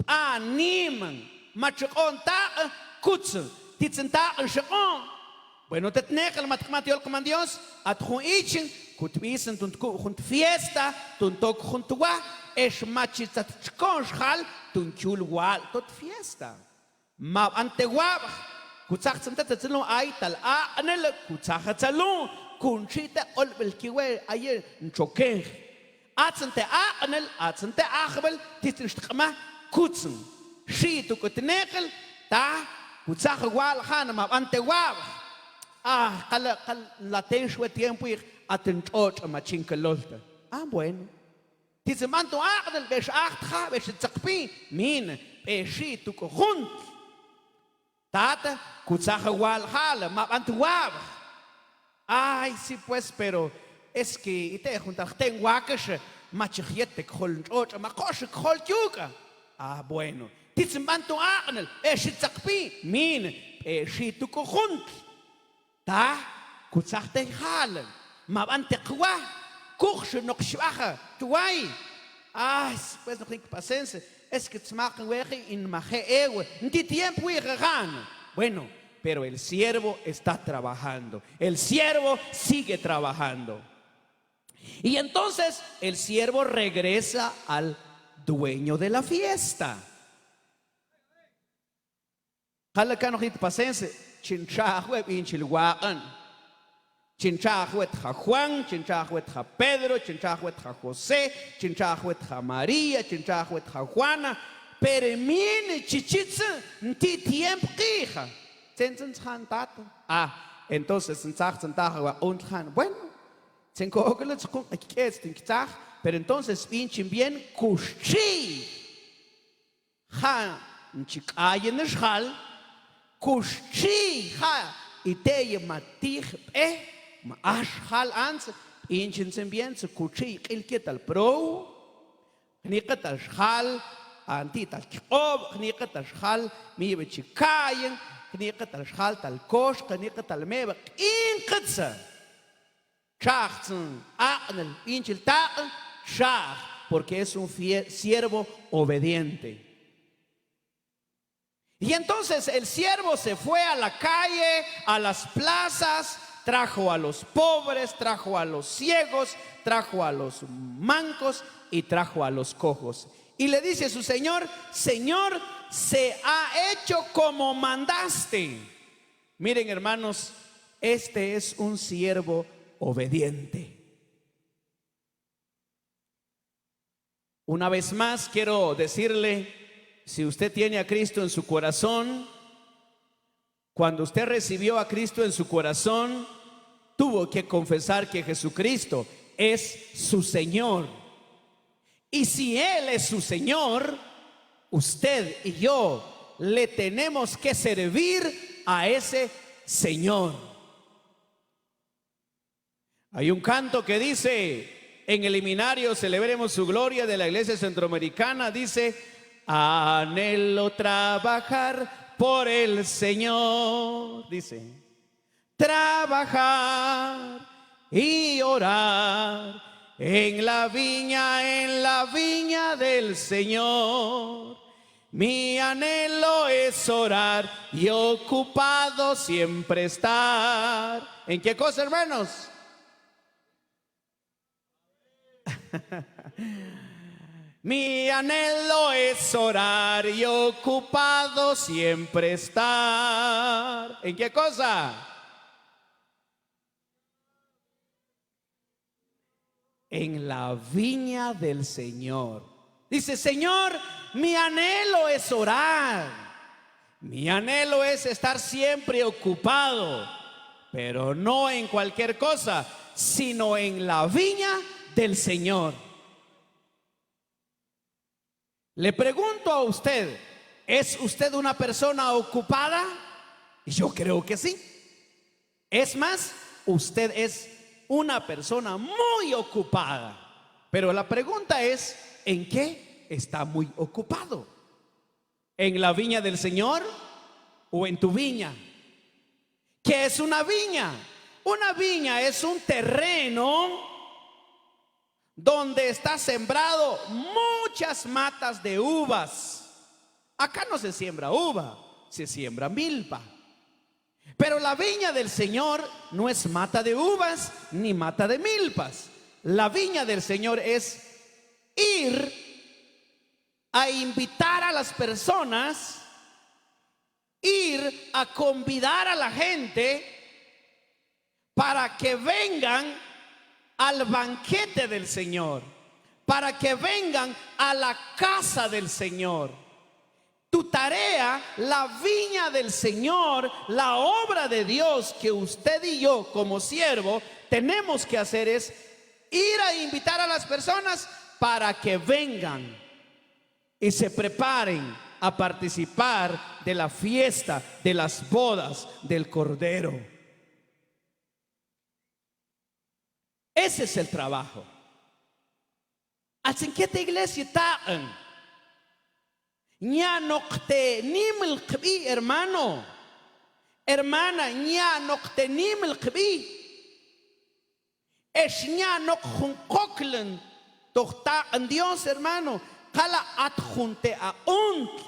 b'a niman, mach'q'on taq', kuts, titsn taq'an xek'o. Bueno, ta tneqel mat kma tyol qman Dios, at jun ichin kutbisn tun tkub' jun tfiesta, tun tok jun twa, ex ma chi tsat txkoon xjal tun chul wal' to tfiesta. Ma b'an te wab'j, kutsaj tsma ta tsalun, ay tal aq'nil kutsaj tsalun, kun xi' te q'olb'il kiwe ayin nchokej. Atsn te aq'nil, atsn te ajb'il, titsn xtk'ma, kutsn. Xi' tuk' tneqel, ta kutsaj wal' jan ma b'an te wab'j. A, k'al, k'al la ten xwe tiempo ix, at ntx'otx' ma chin kalolt. A, bueno. Titsn b'an tun aq'nil, b'ex ajt' ja', b'ex tzaqpin, min, b'ex xi' tuk' juntl. Tata, kutsaj wal' jal, ma b'an te wab'j. Ay, sí pues, pero es que ite' jun tal jten wakix, mach jyet te kjol ntx'otx', ma ko'x kjol k'uka. A, bueno. Titsn b'an tun aq'nil, b'ex xi' tzaqpin, min, b'ex xi' tuk' juntl. Ta, kutsaj te jal, ma b'an te qwa, kujx noq xb'aj tway. Ay, pues, noq nik' pasense, es que tsmaq weji in maje' ew, nti tiempo wi' jajan. Bueno, pero el siervo está trabajando. El siervo sigue trabajando. Y entonces el siervo regresa al dueño de la fiesta. K'al kan noq nik' pasense, chin txaj we b'inchil waq'an. Chin txaj wet ja Juan, chin txaj wet ja Pedro, chin txaj wet ja José, chin txaj wet ja María, chin txaj wet ja Juana, pero min chichitsn nti tiempo q'ij. Tsentsn jan tata. A, entonces ntsaj tsn taja waq'untl jan. Bueno, tsen kook'lot, tsen kook'lot, k'eets tin ktsaj, pero entonces b'inchin bien, kux chi ja' nchi k'ayin xjal, kux chi ja' itey ma tij b'e, ma ax jal ants, b'inchin tsn bien, tsi kux chi q'il kital prow, jniq'etal xjal, anti tal kq'ob', jniq'etal xjal, meb'a chi ka'yin, jniq'etal xjal tal kox, jniq'etal meb'a q'inq'its. Txaj tsn aq'nil b'inchil taq'an, txaj, porque es un fie-, siervo obediente. Y entonces el siervo se fue a la calle, a las plazas, trajo a los pobres, trajo a los ciegos, trajo a los mancos y trajo a los cojos. Y le dice su señor: "Señor, se ha hecho como mandaste". Miren, hermanos, este es un siervo obediente. Una vez más quiero decirle, si usted tiene a Cristo en su corazón, cuando usted recibió a Cristo en su corazón, tuvo que confesar que Jesucristo es su Señor. Y si Él es su Señor, usted y yo le tenemos que servir a ese Señor. Hay un canto que dice, en el himnario Celebremos su Gloria de la Iglesia Centroamericana, dice: "Anhelo trabajar por el Señor", dice. "Trabajar y orar en la viña, en la viña del Señor. Mi anhelo es orar y ocupado siempre estar". ¿En qué cosa, hermanos? "Mi anhelo es orar y ocupado siempre estar". ¿En qué cosa? En la viña del Señor. Dice: "Señor, mi anhelo es orar. Mi anhelo es estar siempre ocupado, pero no en cualquier cosa, sino en la viña del Señor". Le pregunto a usted, ¿es usted una persona ocupada? Yo creo que sí. Es más, usted es una persona muy ocupada. Pero la pregunta es, ¿en qué está muy ocupado? ¿En la viña del Señor o en tu viña? ¿Qué es una viña? Una viña es un terreno donde está sembrado muchas matas de uvas. Acá no se siembra uva, se siembra milpa. Pero la viña del Señor no es mata de uvas ni mata de milpas. La viña del Señor es ir a invitar a las personas, ir a convidar a la gente para que vengan al banquete del Señor, para que vengan a la casa del Señor. Tu tarea, la viña del Señor, la obra de Dios que usted y yo como siervo tenemos que hacer es ir a invitar a las personas para que vengan y se preparen a participar de la fiesta de las bodas del Cordero. Ese es el trabajo. Atsin kete iglesia taq'an. Nya' noq te nimil qbi, hermano. Hermana, nya' noq te nimil qbi. Ex nya' noq jun qoklin toj taq'an Dios, hermano. Qala' at jun te aq'untl,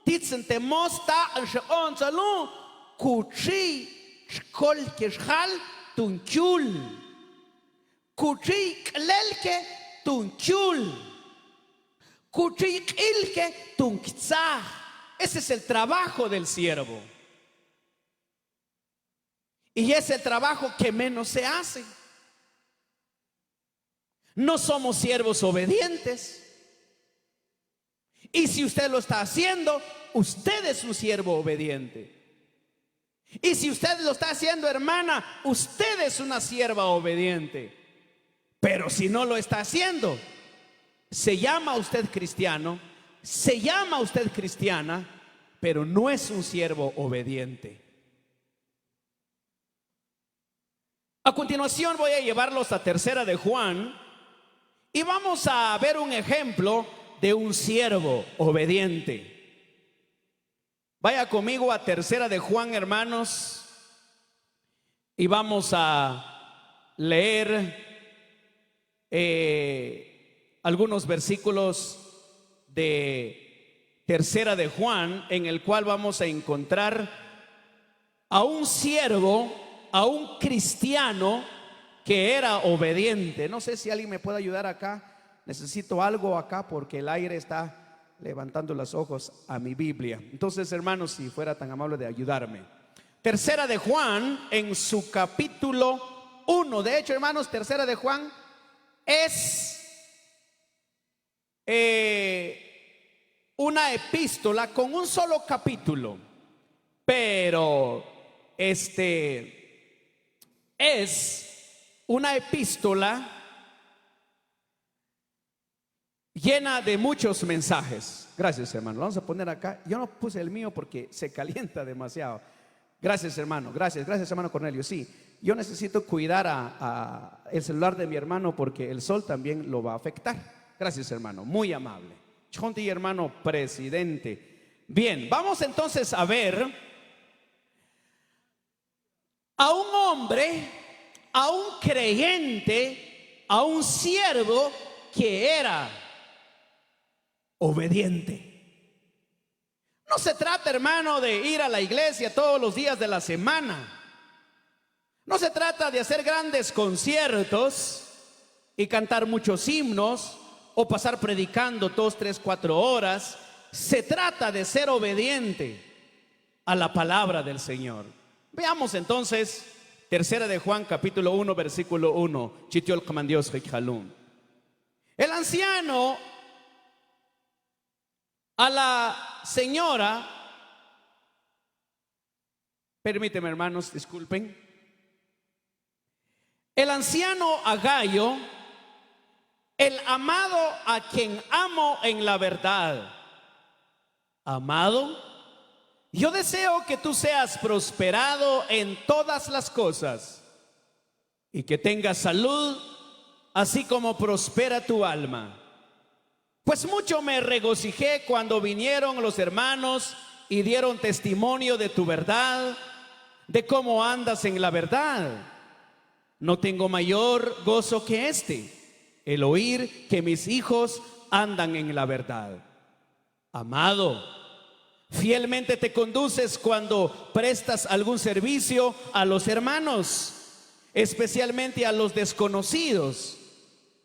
titzin te mos taq'an xeq'o'on tsalon, kuchiy chkolke xjal tun kyul. Kuchiy k'lelke tun kyul. Kuchiy k'ilke tun ktzaj. Ese es el trabajo del siervo. Y es el trabajo que menos se hace. No somos siervos obedientes. Y si usted lo está haciendo, usted es un siervo obediente. Y si usted lo está haciendo, hermana, usted es una sierva obediente. Pero si no lo está haciendo, se llama usted cristiano, se llama usted cristiana, pero no es un siervo obediente. A continuación voy a llevarlos a Tercera de Juan y vamos a ver un ejemplo de un siervo obediente. Vaya conmigo a Tercera de Juan, hermanos, y vamos a leer eh, algunos versículos de Tercera de Juan, en el cual vamos a encontrar a un siervo, a un cristiano que era obediente. No sé si alguien me puede ayudar acá. Necesito algo acá porque el aire está levantando los ojos a mi Biblia. Entonces, hermanos, si fuera tan amable de ayudarme. Tercera de Juan, en su capítulo uno. De hecho, hermanos, Tercera de Juan es, eh, una epístola con un solo capítulo, pero, este, es una epístola llena de muchos mensajes. Gracias, hermano. Lo vamos a poner acá. Yo no puse el mío porque se calienta demasiado. Gracias, hermano. Gracias, gracias, hermano Cornelio. Sí, yo necesito cuidar a, a el celular de mi hermano porque el sol también lo va a afectar. Gracias, hermano. Muy amable. Chonti, hermano presidente. Bien, vamos entonces a ver a un hombre, a un creyente, a un siervo que era obediente. No se trata, hermano, de ir a la iglesia todos los días de la semana. No se trata de hacer grandes conciertos y cantar muchos himnos o pasar predicando dos, tres, cuatro horas. Se trata de ser obediente a la palabra del Señor. Veamos entonces Tercera de Juan, capítulo uno, versículo uno. Chitiol Qman Dios jikjalun. El anciano a la señora, permíteme, hermanos, disculpen. El anciano a Gayo, el amado a quien amo en la verdad. Amado, yo deseo que tú seas prosperado en todas las cosas y que tengas salud, así como prospera tu alma. Pues mucho me regocijé cuando vinieron los hermanos y dieron testimonio de tu verdad, de cómo andas en la verdad. No tengo mayor gozo que este, el oír que mis hijos andan en la verdad. Amado, Fielmente te conduces cuando prestas algún servicio a los hermanos, especialmente a los desconocidos,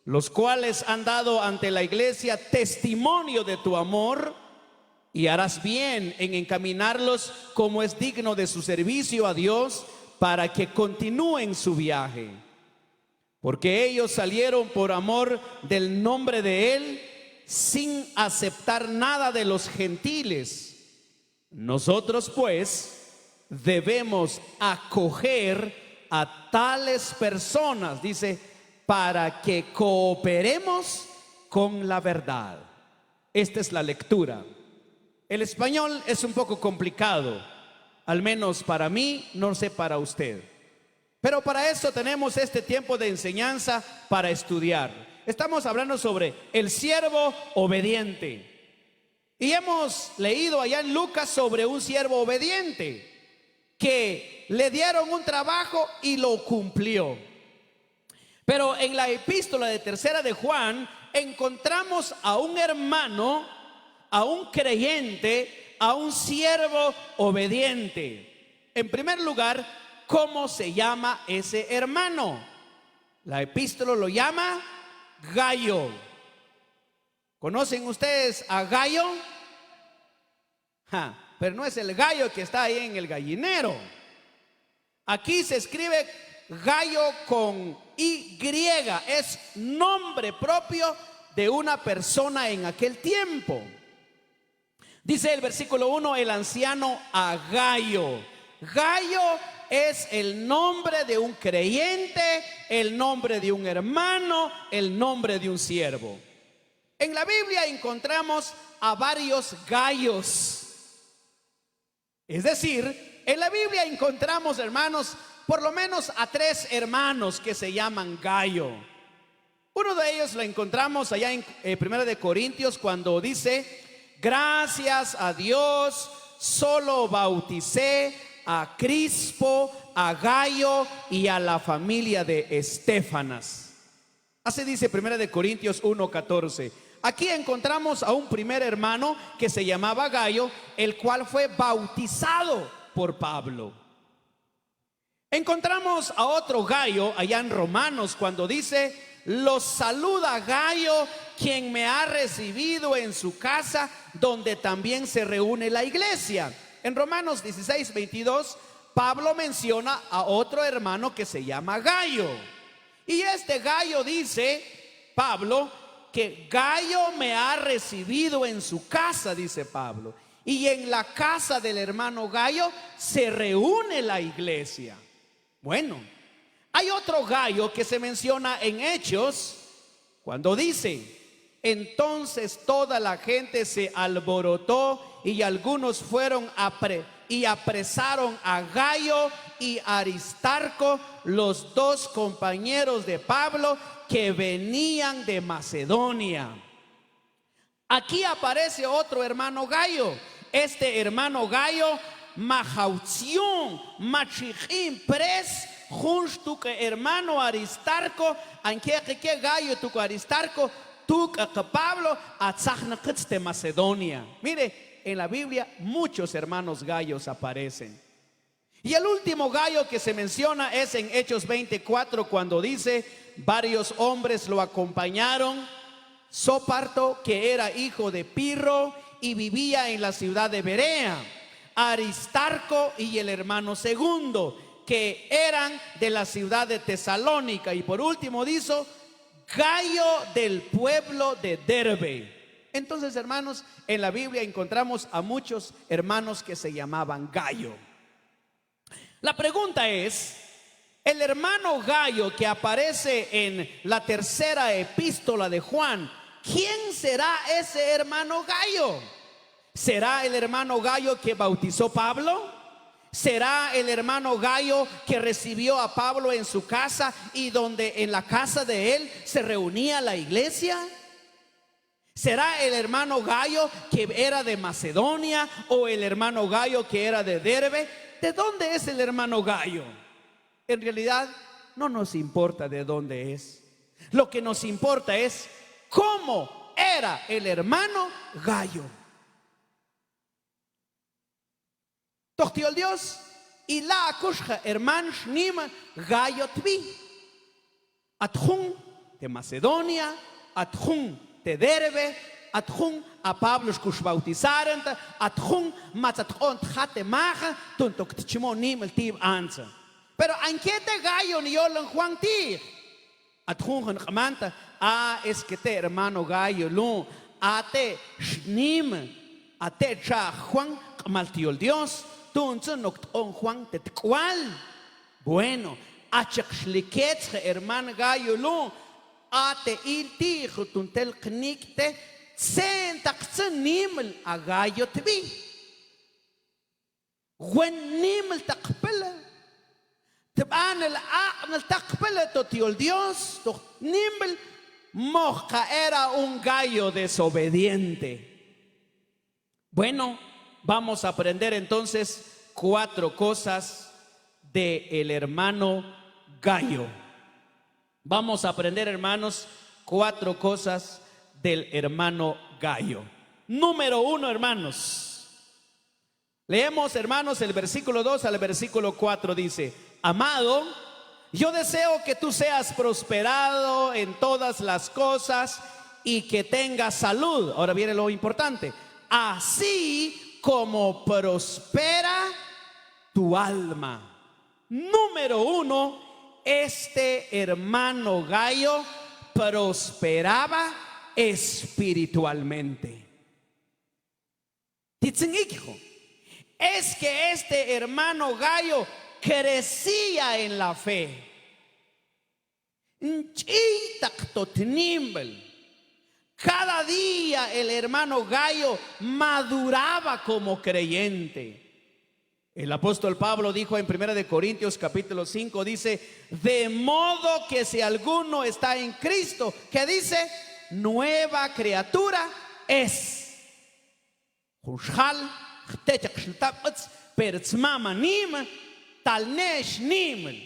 los cuales han dado ante la iglesia testimonio de tu amor, y harás bien en encaminarlos como es digno de su servicio a Dios, para que continúen su viaje. Porque ellos salieron por amor del nombre de Él, sin aceptar nada de los gentiles. Nosotros, pues, debemos acoger a tales personas, dice, para que cooperemos con la verdad. Esta es la lectura. El español es un poco complicado, al menos para mí, no sé para usted. Pero para eso tenemos este tiempo de enseñanza, para estudiar. Estamos hablando sobre el siervo obediente. Y hemos leído allá en Lucas sobre un siervo obediente que le dieron un trabajo y lo cumplió. Pero en la epístola de tercera de Juan encontramos a un hermano, a un creyente, a un siervo obediente. En primer lugar, ¿cómo se llama ese hermano? La epístola lo llama Gayo. ¿Conocen ustedes a Gayo? Ja, pero no es el gallo que está ahí en el gallinero. Aquí se escribe Gayo con Y, es nombre propio de una persona en aquel tiempo. Dice el versículo uno, el anciano a Gayo. Gayo es el nombre de un creyente, el nombre de un hermano, el nombre de un siervo. En la Biblia encontramos a varios Gayos. Es decir, en la Biblia encontramos, hermanos, por lo menos a tres hermanos que se llaman Gayo. Uno de ellos lo encontramos allá en eh, Primera de Corintios cuando dice: "Gracias a Dios, solo bauticé a Crispo, a Gayo y a la familia de Estéfanas". Así dice Primera de Corintios uno catorce. Aquí encontramos a un primer hermano que se llamaba Gayo, el cual fue bautizado por Pablo. Encontramos a otro Gayo allá en Romanos cuando dice: "Los saluda Gayo, quien me ha recibido en su casa, donde también se reúne la iglesia". En Romanos dieciséis veintidós, Pablo menciona a otro hermano que se llama Gayo. Y este Gayo dice, Pablo, que Gayo me ha recibido en su casa, dice Pablo. Y en la casa del hermano Gayo se reúne la iglesia. Bueno, hay otro Gayo que se menciona en Hechos, cuando dice: "Entonces toda la gente se alborotó y algunos fueron a pre- y apresaron a Gayo y Aristarco, los dos compañeros de Pablo que venían de Macedonia". Aquí aparece otro hermano Gayo. Este hermano Gayo, majawtzion, machiq'in pres, junx tuk' hermano Aristarco, ankeqike Gayo tuk' Aristarco, tuk' k'ax Pablo, atzajnakits te Macedonia. Mire, en la Biblia muchos hermanos Gayos aparecen. Y el último Gayo que se menciona es en Hechos veinticuatro, cuando dice: "Varios hombres lo acompañaron: Sópater, que era hijo de Pirro y vivía en la ciudad de Berea, Aristarco y el hermano Segundo, que eran de la ciudad de Tesalónica, y por último dice, Gayo del pueblo de Derbe". Entonces, hermanos, en la Biblia encontramos a muchos hermanos que se llamaban Gayo. La pregunta es, el hermano Gayo que aparece en la tercera epístola de Juan, ¿quién será ese hermano Gayo? ¿Será el hermano Gayo que bautizó Pablo? ¿Será el hermano Gayo que recibió a Pablo en su casa y donde en la casa de él se reunía la iglesia? ¿Será el hermano Gayo que era de Macedonia o el hermano Gayo que era de Derbe? ¿De dónde es el hermano Gayo? En realidad, no nos importa de dónde es. Lo que nos importa es cómo era el hermano Gayo. Toj ti' yol Dios, ila' kuxja herman xnim Gayo tbi. At jun te Macedonia, at jun te Derbe, at jun a Pablo xkux bautizarent, at jun matzat k'oont jat te maja, tun tok tchmoon nimel tib' antsa. Pero ankete Gayo ni yolon Juan ti'. At junjun q'mant, a, es que te hermano Gayo lu', a te' xnim, a te' txaj Juan, q'mal ti' yol Dios, tu'ntzun nok tq'oon Juan te tk'wal. Bueno, a chek xliketz je herman Gayo lu', a te' il ti' jutun tel qnik'te, txentaqtzun nimel a Gayo tbi. Wen nimel ta qpil, tbanel aq'nel ta qpil toj ti' yol Dios, toj nimel, moj ka era un Gayo desobediente. Bueno, vamos a aprender entonces cuatro cosas de el hermano Gayo. Vamos a aprender, hermanos, cuatro cosas del hermano Gayo. Número uno, hermanos. Leemos, hermanos, el versículo dos al versículo cuatro dice: Amado, yo deseo que tú seas prosperado en todas las cosas y que tengas salud. Ahora viene lo importante. Así como prospera tu alma. Número uno, este hermano Gayo prosperaba espiritualmente. Titsingikjo. Es que este hermano Gayo crecía en la fe. Nch'iytaq to tnimb'al. Cada día el hermano Gayo maduraba como creyente. El apóstol Pablo dijo en Primera de Corintios capítulo cinco, dice: "De modo que si alguno está en Cristo", ¿qué dice? "Nueva criatura es". Jun xjal, jtechaq xltab' q'uts, pero tsmam a nim, tal ne'ex nimil.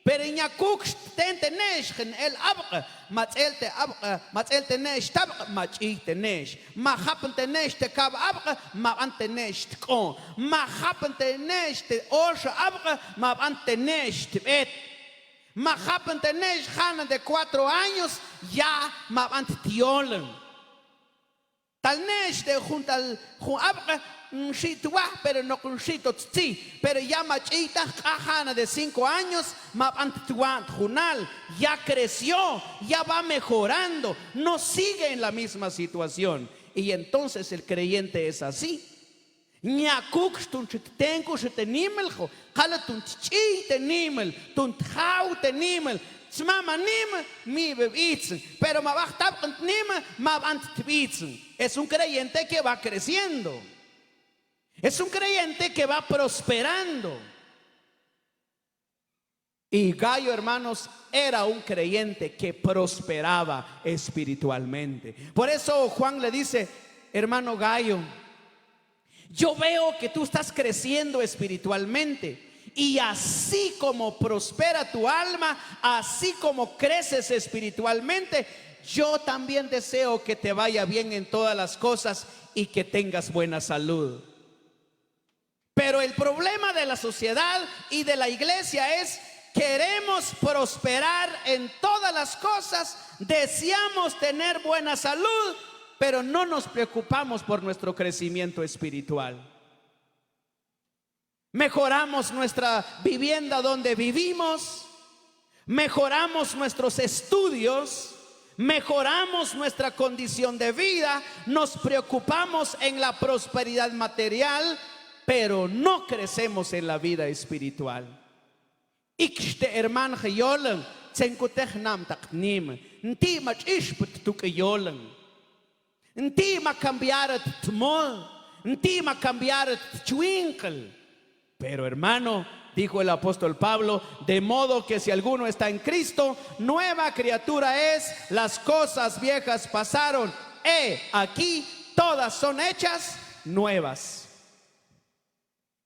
Pero nya kuk xten te ne'ex jin el ab'q', ma tz'el te ab'q', ma tz'el te ne'ex tab'q', ma ch'iy te ne'ex. Ma japn te ne'ex te kab' ab'q', ma b'ant te ne'ex tk'oon. Ma japn te ne'ex te oxo ab'q', ma b'ant te ne'ex tb'et. Ma japn te ne'ex jana de cuatro años, ya ma b'ant tyolon. Tal ne'ex te jun tal jun ab'q' nxi' twa, pero noq nxi' to ttzi, pero ya ma ch'iy ta, jq'a' jana de cinco años, ma b'ant twa junal, ya creció, ya va mejorando, no sigue en la misma situación. Y entonces el creyente es así. Nya kuk xtun txittenku xi te nimil, jo, kale tun tch'iy te nimil, tun tjaw te nimil, tsmam a nim, mi b'ib'itzn, pero ma b'aj tab'q'in tnim, ma b'ant tb'itzn. Es un creyente que va creciendo. Es un creyente que va prosperando. Y Gayo, hermanos, era un creyente que prosperaba espiritualmente. Por eso Juan le dice: "Hermano Gayo, yo veo que tú estás creciendo espiritualmente, y así como prospera tu alma, así como creces espiritualmente, yo también deseo que te vaya bien en todas las cosas y que tengas buena salud". Pero el problema de la sociedad y de la iglesia es, queremos prosperar en todas las cosas, deseamos tener buena salud, pero no nos preocupamos por nuestro crecimiento espiritual. Mejoramos nuestra vivienda donde vivimos, mejoramos nuestros estudios, mejoramos nuestra condición de vida, nos preocupamos en la prosperidad material, pero no crecemos en la vida espiritual. Ikx te hermano, je yolon, txen kute jnam ta tnim, nti' ma ch'ixput tuk'i yolon. Nti' ma cambiarot tmod, nti' ma cambiarot tchwinql. Pero, hermano, dijo el apóstol Pablo, de modo que si alguno está en Cristo, nueva criatura es, las cosas viejas pasaron, he aquí, todas son hechas nuevas.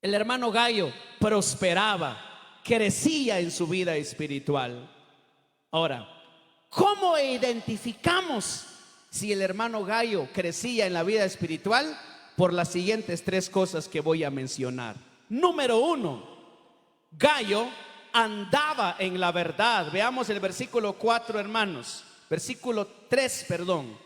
El hermano Gayo prosperaba, crecía en su vida espiritual. Ahora, ¿cómo identificamos si el hermano Gayo crecía en la vida espiritual? Por las siguientes tres cosas que voy a mencionar. Número uno, Gayo andaba en la verdad. Veamos el versículo cuatro, hermanos. Versículo tres, perdón.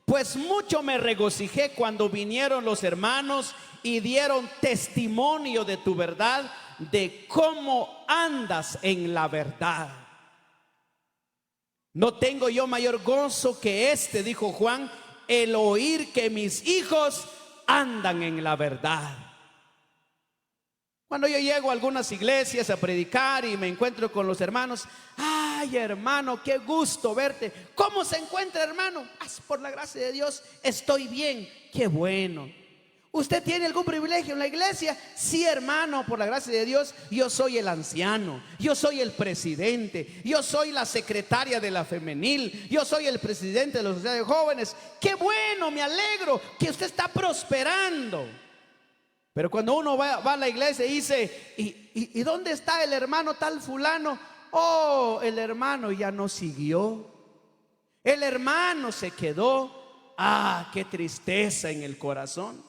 Pues mucho me regocijé cuando vinieron los hermanos y dieron testimonio de tu verdad, de cómo andas en la verdad. No tengo yo mayor gozo que este, dijo Juan, el oír que mis hijos andan en la verdad. Cuando yo llego a algunas iglesias a predicar y me encuentro con los hermanos, ay, hermano, qué gusto verte. ¿Cómo se encuentra, hermano? "Ah, por la gracia de Dios, estoy bien." Qué bueno. ¿Usted tiene algún privilegio en la iglesia? Sí, hermano, por la gracia de Dios, yo soy el anciano, yo soy el presidente, yo soy la secretaria de la femenil, yo soy el presidente de la sociedad de jóvenes. Qué bueno, me alegro que usted está prosperando. Pero cuando uno va, va a la iglesia y dice, "¿Y, y, y dónde está el hermano tal fulano?". "Oh, el hermano ya no siguió. El hermano se quedó". Ah, qué tristeza en el corazón.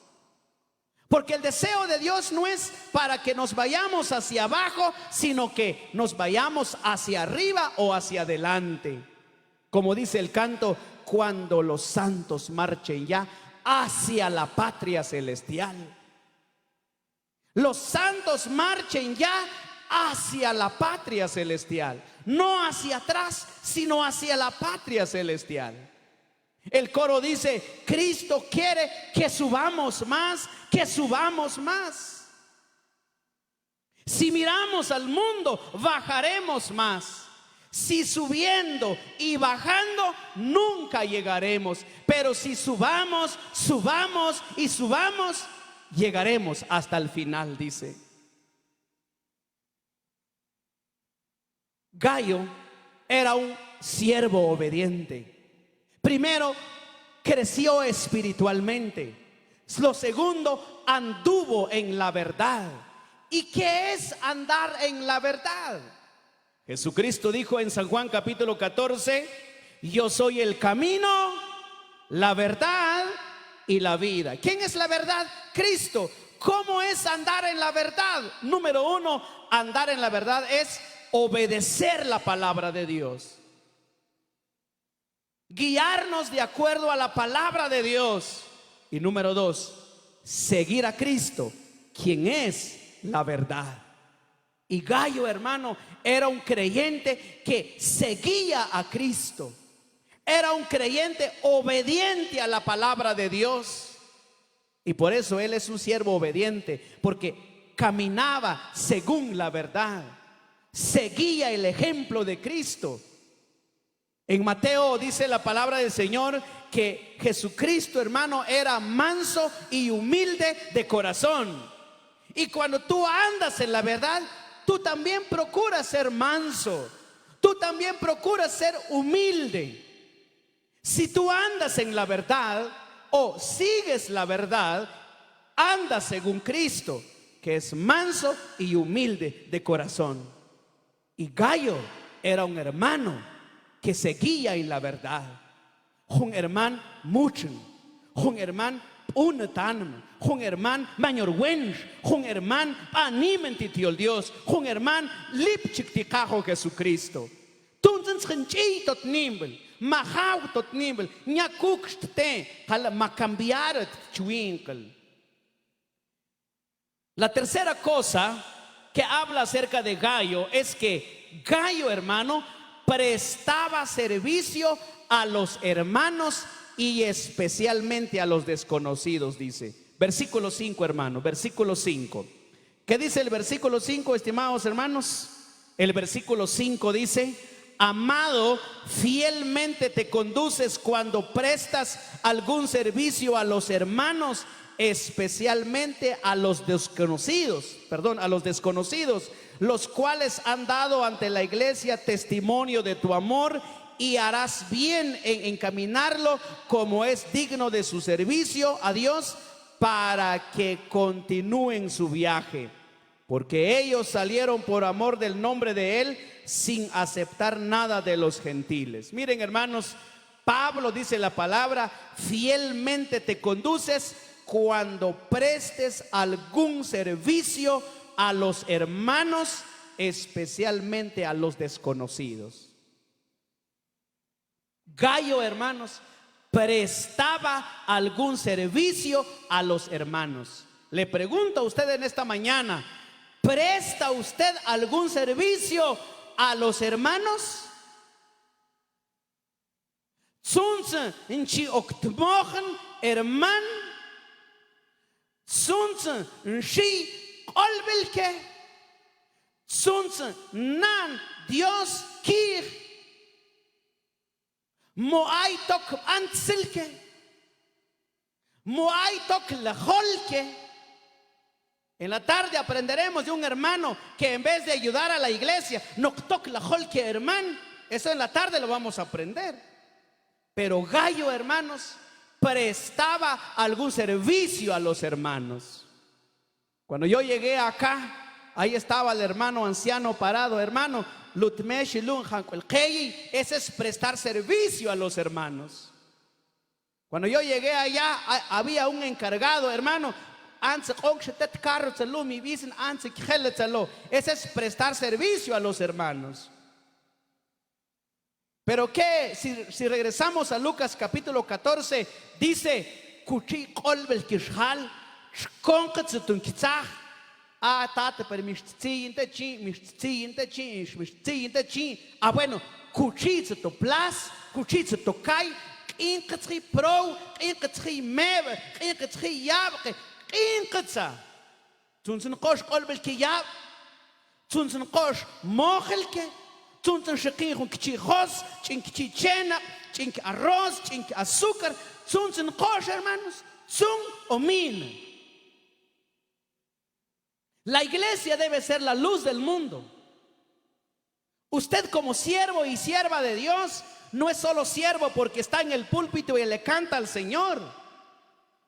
Porque el deseo de Dios no es para que nos vayamos hacia abajo, sino que nos vayamos hacia arriba o hacia adelante. Como dice el canto, cuando los santos marchen ya hacia la patria celestial. Los santos marchen ya hacia la patria celestial. No hacia atrás, sino hacia la patria celestial. El coro dice, Cristo quiere que subamos más, que subamos más. Si miramos al mundo, bajaremos más. Si subiendo y bajando, nunca llegaremos. Pero si subamos, subamos y subamos, llegaremos hasta el final, dice. Gayo era un siervo obediente. Primero, creció espiritualmente. Lo segundo, anduvo en la verdad. ¿Y qué es andar en la verdad? Jesucristo dijo en San Juan capítulo catorce, "Yo soy el camino, la verdad y la vida". ¿Quién es la verdad? Cristo. ¿Cómo es andar en la verdad? Número uno, andar en la verdad es obedecer la palabra de Dios. Guiarnos de acuerdo a la palabra de Dios. Y número dos, seguir a Cristo, quien es la verdad. Y Gayo, hermano, era un creyente que seguía a Cristo. Era un creyente obediente a la palabra de Dios. Y por eso él es un siervo obediente, porque caminaba según la verdad. Seguía el ejemplo de Cristo. En Mateo dice la palabra del Señor que Jesucristo, hermano, era manso y humilde de corazón. Y cuando tú andas en la verdad, tú también procuras ser manso, tú también procuras ser humilde. Si tú andas en la verdad o sigues la verdad, andas según Cristo, que es manso y humilde de corazón. Y Gayo era un hermano que seguía en la verdad. Jun herman muchn, jun herman p'unat anima, jun herman mañor wenx, jun herman b'animen tit yol Dios, jun herman lipchik ti qajol Jesucristo. Tuntxin sxin ch'iy tot nimb'il, ma jaw tot nimb'il, nya kukx te, k'al ma cambiar chwinqil. La tercera cosa que habla acerca de Gayo es que Gayo, hermano, prestaba servicio a los hermanos y especialmente a los desconocidos, dice. Versículo cinco, hermano, versículo cinco. ¿Qué dice el versículo cinco, estimados hermanos? El versículo cinco dice: "Amado, fielmente te conduces cuando prestas algún servicio a los hermanos, especialmente a los desconocidos, perdón, a los desconocidos, los cuales han dado ante la iglesia testimonio de tu amor, y harás bien en encaminarlo como es digno de su servicio a Dios, para que continúen su viaje. Porque ellos salieron por amor del nombre de él, sin aceptar nada de los gentiles". Miren, hermanos, Pablo dice la palabra: "Fielmente te conduces cuando prestes algún servicio a los hermanos, especialmente a los desconocidos. Gayo, hermanos, prestaba algún servicio a los hermanos. Le pregunto a usted en esta mañana, ¿presta usted algún servicio a los hermanos? Tzuntz nchi ok tmojn herman, tzuntz nxi' q'olb'ilke, tzuntz na'n Dios kiij, mu ay tok b'antsilke, mu ay tok lajolke. En la tarde aprenderemos de un hermano que en vez de ayudar a la iglesia, noq tok lajolke herman. Eso en la tarde lo vamos a aprender. Pero Gayo, hermanos, prestaba algún servicio a los hermanos. Cuando yo llegué acá, ahí estaba el hermano anciano parado. Hermano, lut me xi lun jank'ul qeyi, ese es prestar servicio a los hermanos. Cuando yo llegué allá, ha-, había un encargado, hermano, antza q'onkxa tet carro tsa lun mi b'isn, antza kjel tsa lo. Ese es prestar servicio a los hermanos. Pero que si, si regresamos a Lucas capítulo catorce, dice, kutxi'y q'olb'il kixjal, txkonqit tsa ton ktzaj. A tata, pero mi xtziyin te chin, mi xtziyin te chin, mi xtziyin te chin. A bueno, kutxi'y tsa to plas, kutxi'y tsa to kay, q'inqit sjiy prow, q'inqit sjiy meb'e, q'inqit sjiy yab'qe, q'inqit tsa. Tzuntz nq'ox q'olb'ilke yab', tzuntz nq'ox mojilke, tzuntz nxikin jun kchi' jos, ch'in kchi' chenaq', ch'in arroz, ch'in azúcar, tzuntz nq'ox, hermanos, tzun omin. La iglesia debe ser la luz del mundo. Usted como siervo y sierva de Dios no es solo siervo porque está en el púlpito y le canta al Señor.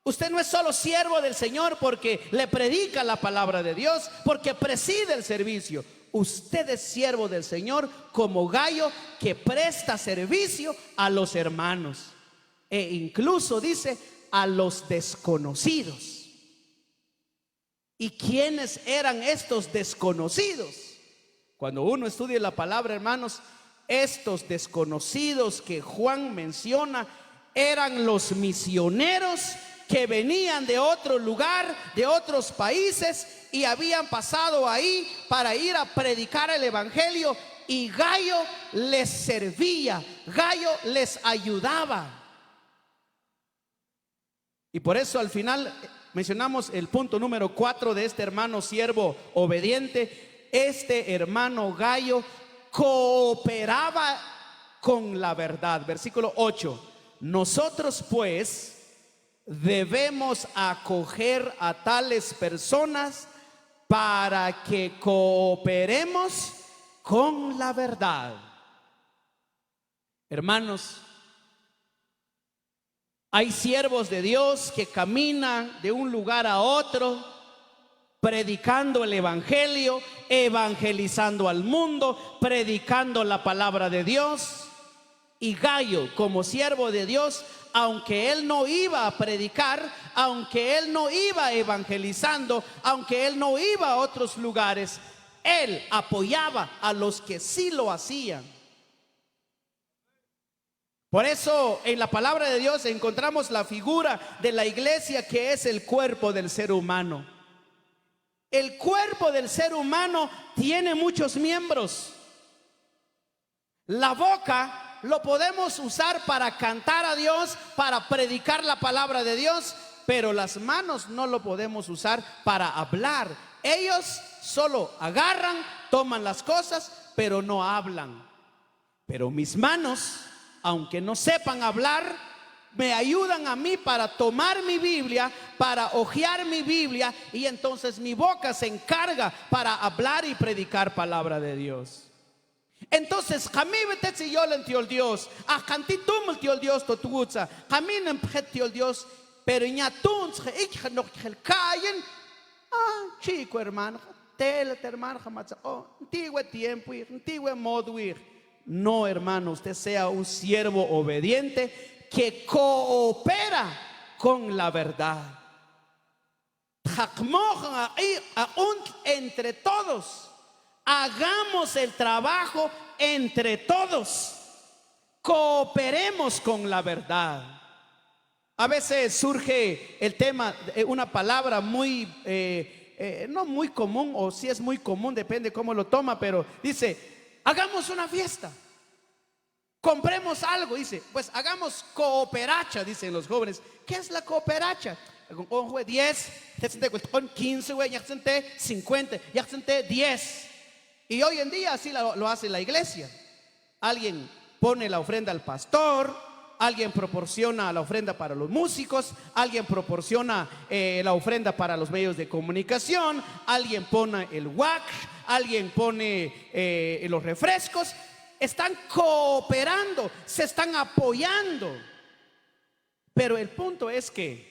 Usted no es solo siervo del Señor porque le predica la palabra de Dios, porque preside el servicio. Usted es siervo del Señor como Gayo que presta servicio a los hermanos e incluso, dice, a los desconocidos. ¿Y quiénes eran estos desconocidos? Cuando uno estudia la palabra, hermanos, estos desconocidos que Juan menciona eran los misioneros que venían de otro lugar, de otros países, y habían pasado ahí para ir a predicar el evangelio, y Gayo les servía, Gayo les ayudaba. Y por eso al final, eh, mencionamos el punto número cuatro de este hermano siervo obediente. Este hermano Gayo cooperaba con la verdad. Versículo ocho. Nosotros, pues, debemos acoger a tales personas para que cooperemos con la verdad. Hermanos, hay siervos de Dios que caminan de un lugar a otro predicando el evangelio, evangelizando al mundo, predicando la palabra de Dios. Y Gayo, como siervo de Dios, aunque él no iba a predicar, aunque él no iba evangelizando, aunque él no iba a otros lugares, él apoyaba a los que sí lo hacían. Por eso en la palabra de Dios encontramos la figura de la iglesia, que es el cuerpo del ser humano. El cuerpo del ser humano tiene muchos miembros. La boca lo podemos usar para cantar a Dios, para predicar la palabra de Dios, pero las manos no lo podemos usar para hablar. Ellos solo agarran, toman las cosas, pero no hablan. Pero mis manos, aunque no sepan hablar, me ayudan a mí para tomar mi Biblia, para hojear mi Biblia, y entonces mi boca se encarga para hablar y predicar palabra de Dios. Entonces, kamiwi tet chi yolon ti' yol Dios, a kanti tumul ti' yol Dios to twutsa, kamin pjet ti' yol Dios, pero nya tu'ntx je ikxa noq jel kaayin, a, chi ko hermano, telat hermano, matsaq, o, nti we tiempo ix, nti we mod ix. No, hermano, usted sea un siervo obediente que coopera con la verdad. Txakmojen a, a, aquntl entre todos. Hagamos el trabajo entre todos. Cooperemos con la verdad. A veces surge el tema, eh, una palabra muy, eh, eh, no muy común, o si es muy común, depende cómo lo toma, pero dice, hagamos una fiesta. Compremos algo, dice, pues hagamos cooperacha, dicen los jóvenes. ¿Qué es la cooperacha? Diez, quince, cincuenta, y hoy en día así lo, lo hace la iglesia. Alguien pone la ofrenda al pastor, alguien proporciona la ofrenda para los músicos, alguien proporciona, eh, la ofrenda para los medios de comunicación, alguien pone el wakx, alguien pone, eh, los refrescos. Están cooperando, se están apoyando. Pero el punto es que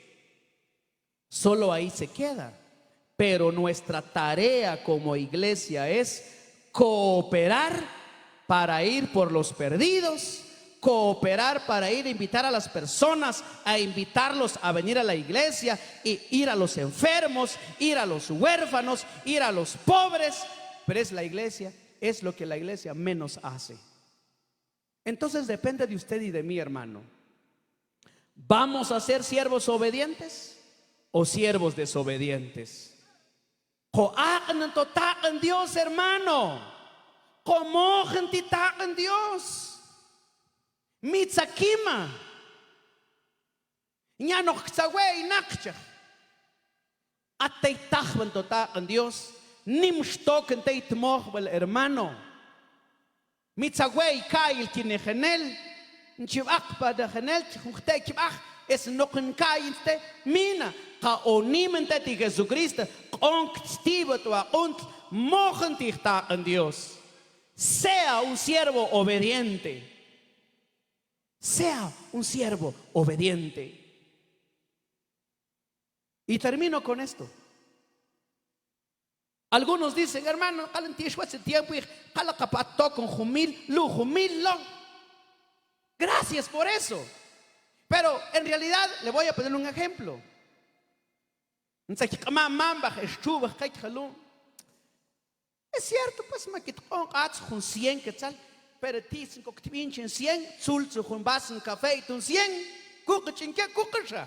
solo ahí se queda. Pero nuestra tarea como iglesia es cooperar para ir por los perdidos, cooperar para ir a invitar a las personas, a invitarlos a venir a la iglesia, y ir a los enfermos, ir a los huérfanos, ir a los pobres. Pero es la iglesia, es lo que la iglesia menos hace. Entonces depende de usted y de mí, hermano. ¿Vamos a ser siervos obedientes o siervos desobedientes? Ko'aq'nen to taq'en Dios, hermano. Komojen ti taq'en Dios. Mitsakima. Ñanok ktsawe'y nakchaj. At tey tajb'en to taq'en Dios, nim xtoken tey tmojb'al, hermano. Mitsawe'y ka'ayil kinejenel, nchib'aq pa nejenel, chi jun jte' kib'aj, es noq nka'ayin te, mina, qa onimen te ti Jesucristo, q'onkch ti b'et wa quntl, mojen ti jtaq'en Dios. Sea un siervo obediente. Sea un siervo obediente. Y termino con esto. Algunos dicen, hermano, k'al nti' xwatx tiempo, k'al qa pat tokon jun mil, lu' jun mil lo. Gracias por eso. Pero en realidad, le voy a poner un ejemplo. Ntzakik q'ma' mamb'aj ex txub'aj q'ek'jalu'. Es cierto, pues, ma kit q'onk'atz jun cien quetzal, pero ti' sin kok tb'inchin cien, tzul tzul jun vaso café y tun cien, kuqi ch'inke, kuqixa.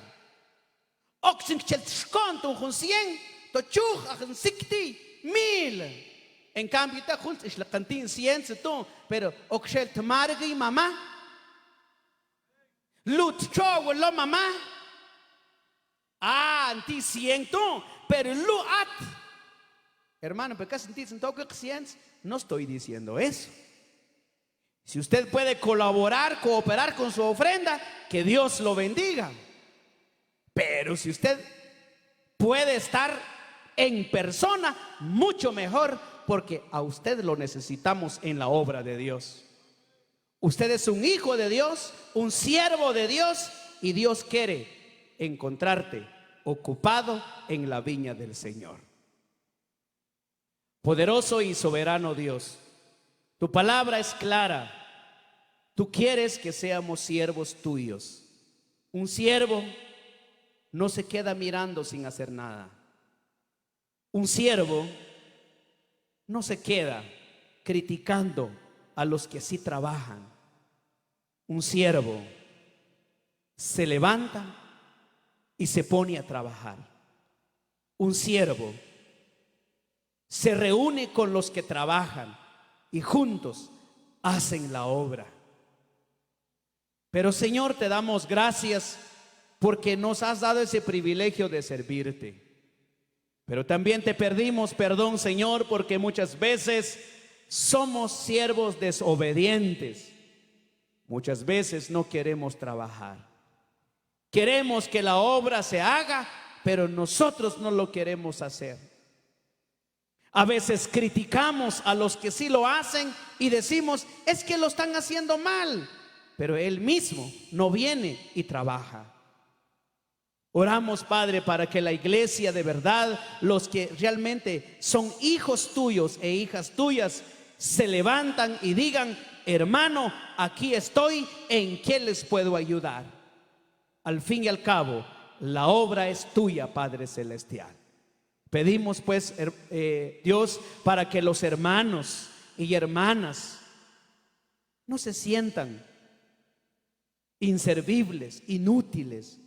Ok sin kchel txko'n tun jun cien, to chuj aj nsik ti' mil. En cambio, ta jun ix leqen ti' cien tun, pero ok xel tmargiy mama. Lu' txowal lo mama. A, nti' cien tun, pero lu' at. Hermano, pero casi nti' tun tokik cien, no estoy diciendo eso. Si usted puede colaborar, cooperar con su ofrenda, que Dios lo bendiga. Pero si usted puede estar en persona, mucho mejor, porque a usted lo necesitamos en la obra de Dios. Usted es un hijo de Dios, un siervo de Dios, y Dios quiere encontrarte ocupado en la viña del Señor. Poderoso y soberano Dios, tu palabra es clara. Tú quieres que seamos siervos tuyos. Un siervo no se queda mirando sin hacer nada. Un siervo no se queda criticando a los que sí trabajan. Un siervo se levanta y se pone a trabajar. Un siervo se reúne con los que trabajan y juntos hacen la obra. Pero, Señor, te damos gracias porque nos has dado ese privilegio de servirte. Pero también te pedimos perdón, Señor, porque muchas veces somos siervos desobedientes. Muchas veces no queremos trabajar. Queremos que la obra se haga, pero nosotros no lo queremos hacer. A veces criticamos a los que sí lo hacen y decimos, es que lo están haciendo mal, pero él mismo no viene y trabaja. Oramos, Padre, para que la iglesia de verdad, los que realmente son hijos tuyos e hijas tuyas, se levantan y digan, hermano, aquí estoy, ¿en qué les puedo ayudar? Al fin y al cabo, la obra es tuya, Padre Celestial. Pedimos, pues, her-, eh, Dios, para que los hermanos y hermanas no se sientan inservibles, inútiles.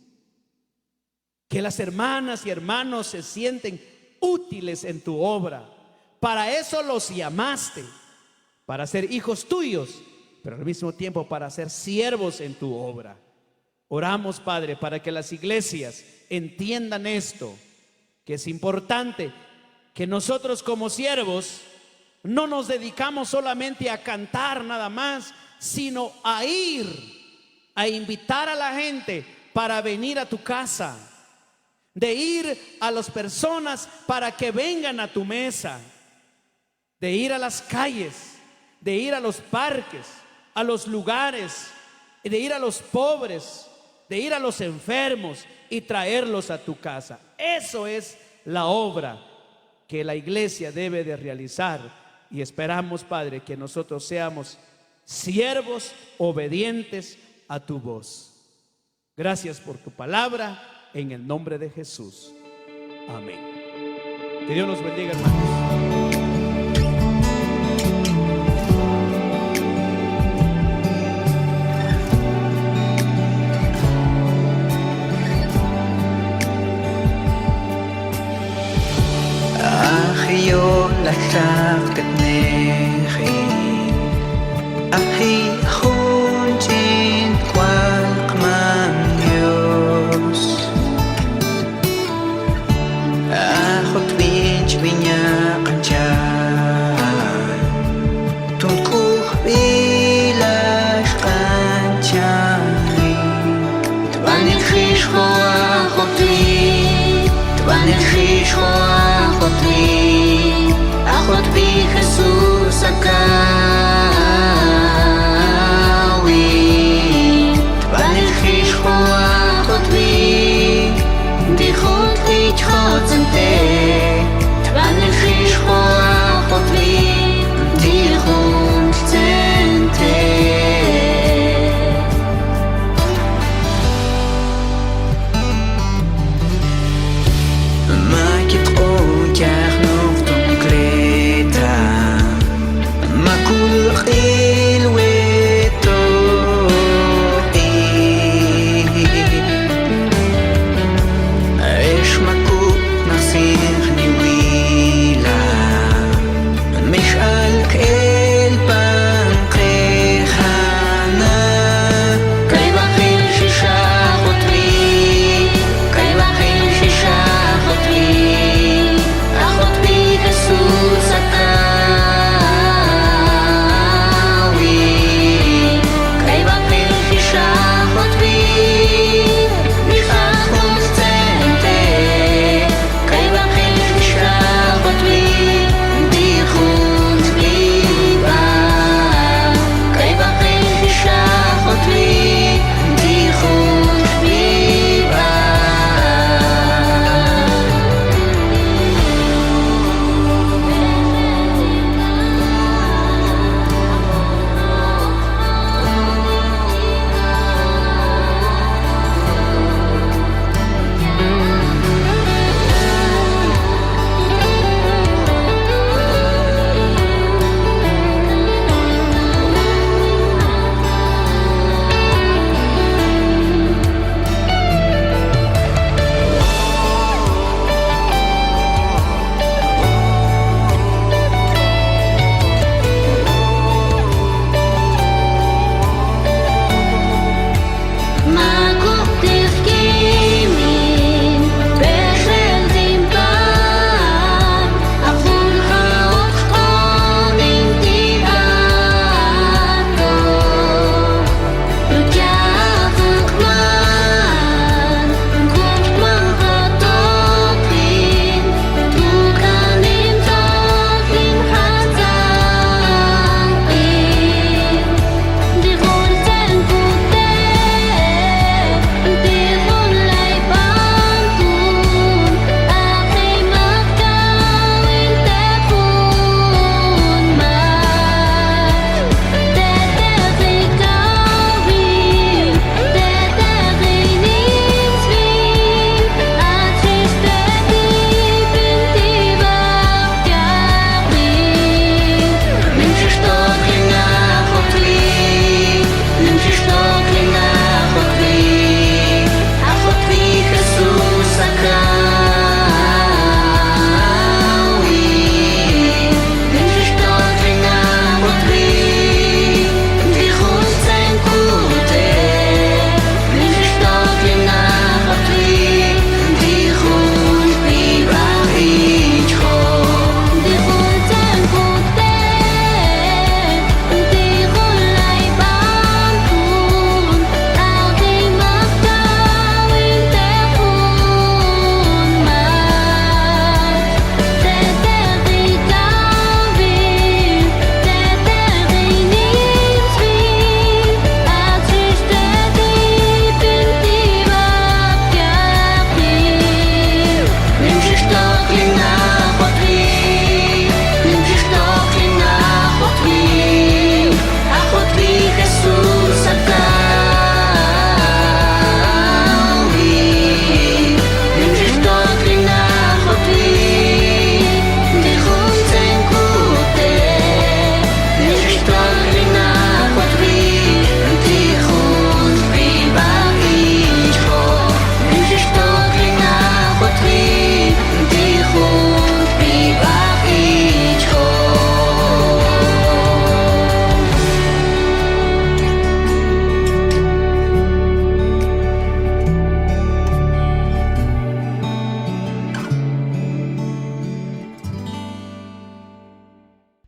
Que las hermanas y hermanos se sienten útiles en tu obra. Para eso los llamaste, para ser hijos tuyos, pero al mismo tiempo para ser siervos en tu obra. Oramos, Padre, para que las iglesias entiendan esto, que es importante que nosotros como siervos no nos dedicamos solamente a cantar nada más, sino a ir a invitar a la gente para venir a tu casa, de ir a las personas para que vengan a tu mesa, de ir a las calles, de ir a los parques, a los lugares, de ir a los pobres, de ir a los enfermos y traerlos a tu casa. Eso es la obra que la iglesia debe de realizar. Y esperamos, Padre, que nosotros seamos siervos obedientes a tu voz. Gracias por tu palabra, en el nombre de Jesús. Amén. Que Dios nos bendiga, hermanos. Aji yoon la tlaktepneji, aji jun ch'in k'ual qMam Dios. Ajot bin ch'bin ya q'anchani, tun k'ujb'il la xq'anchani. Tb'anil jix jo' ajot bin, tb'anil jix jo' ajot bin, ajot bin Jesús akawin. Tb'anil jix jo' ajot bin, ti jun tb'ich jotsente. Tb'anil jix jo' ajot bin, ti jun tsente. Ma kitq'unchaj nuq tun kleta, ma kul q'il wetoq ib', ex ma kub' naj sin jniwila. Mix alk el pan q'ejana, kay b'ajil xi xa jotwi, kay b'ajil xi xa jotwi, a jotwi.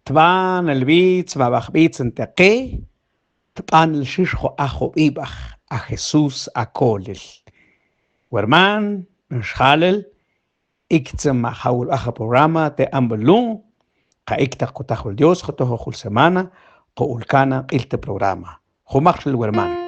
tbanel bits ma ba jbitsentaqe, tbanel xix jo' ajobibaj a Jesús a kolil. Werman, xjalel, iktse ma jawul bajel programa te ambal lun, ka'iktaq kotajol Dios, kotojol jul semana, ko'ul kana' k'il te programa. Jumaxil werman.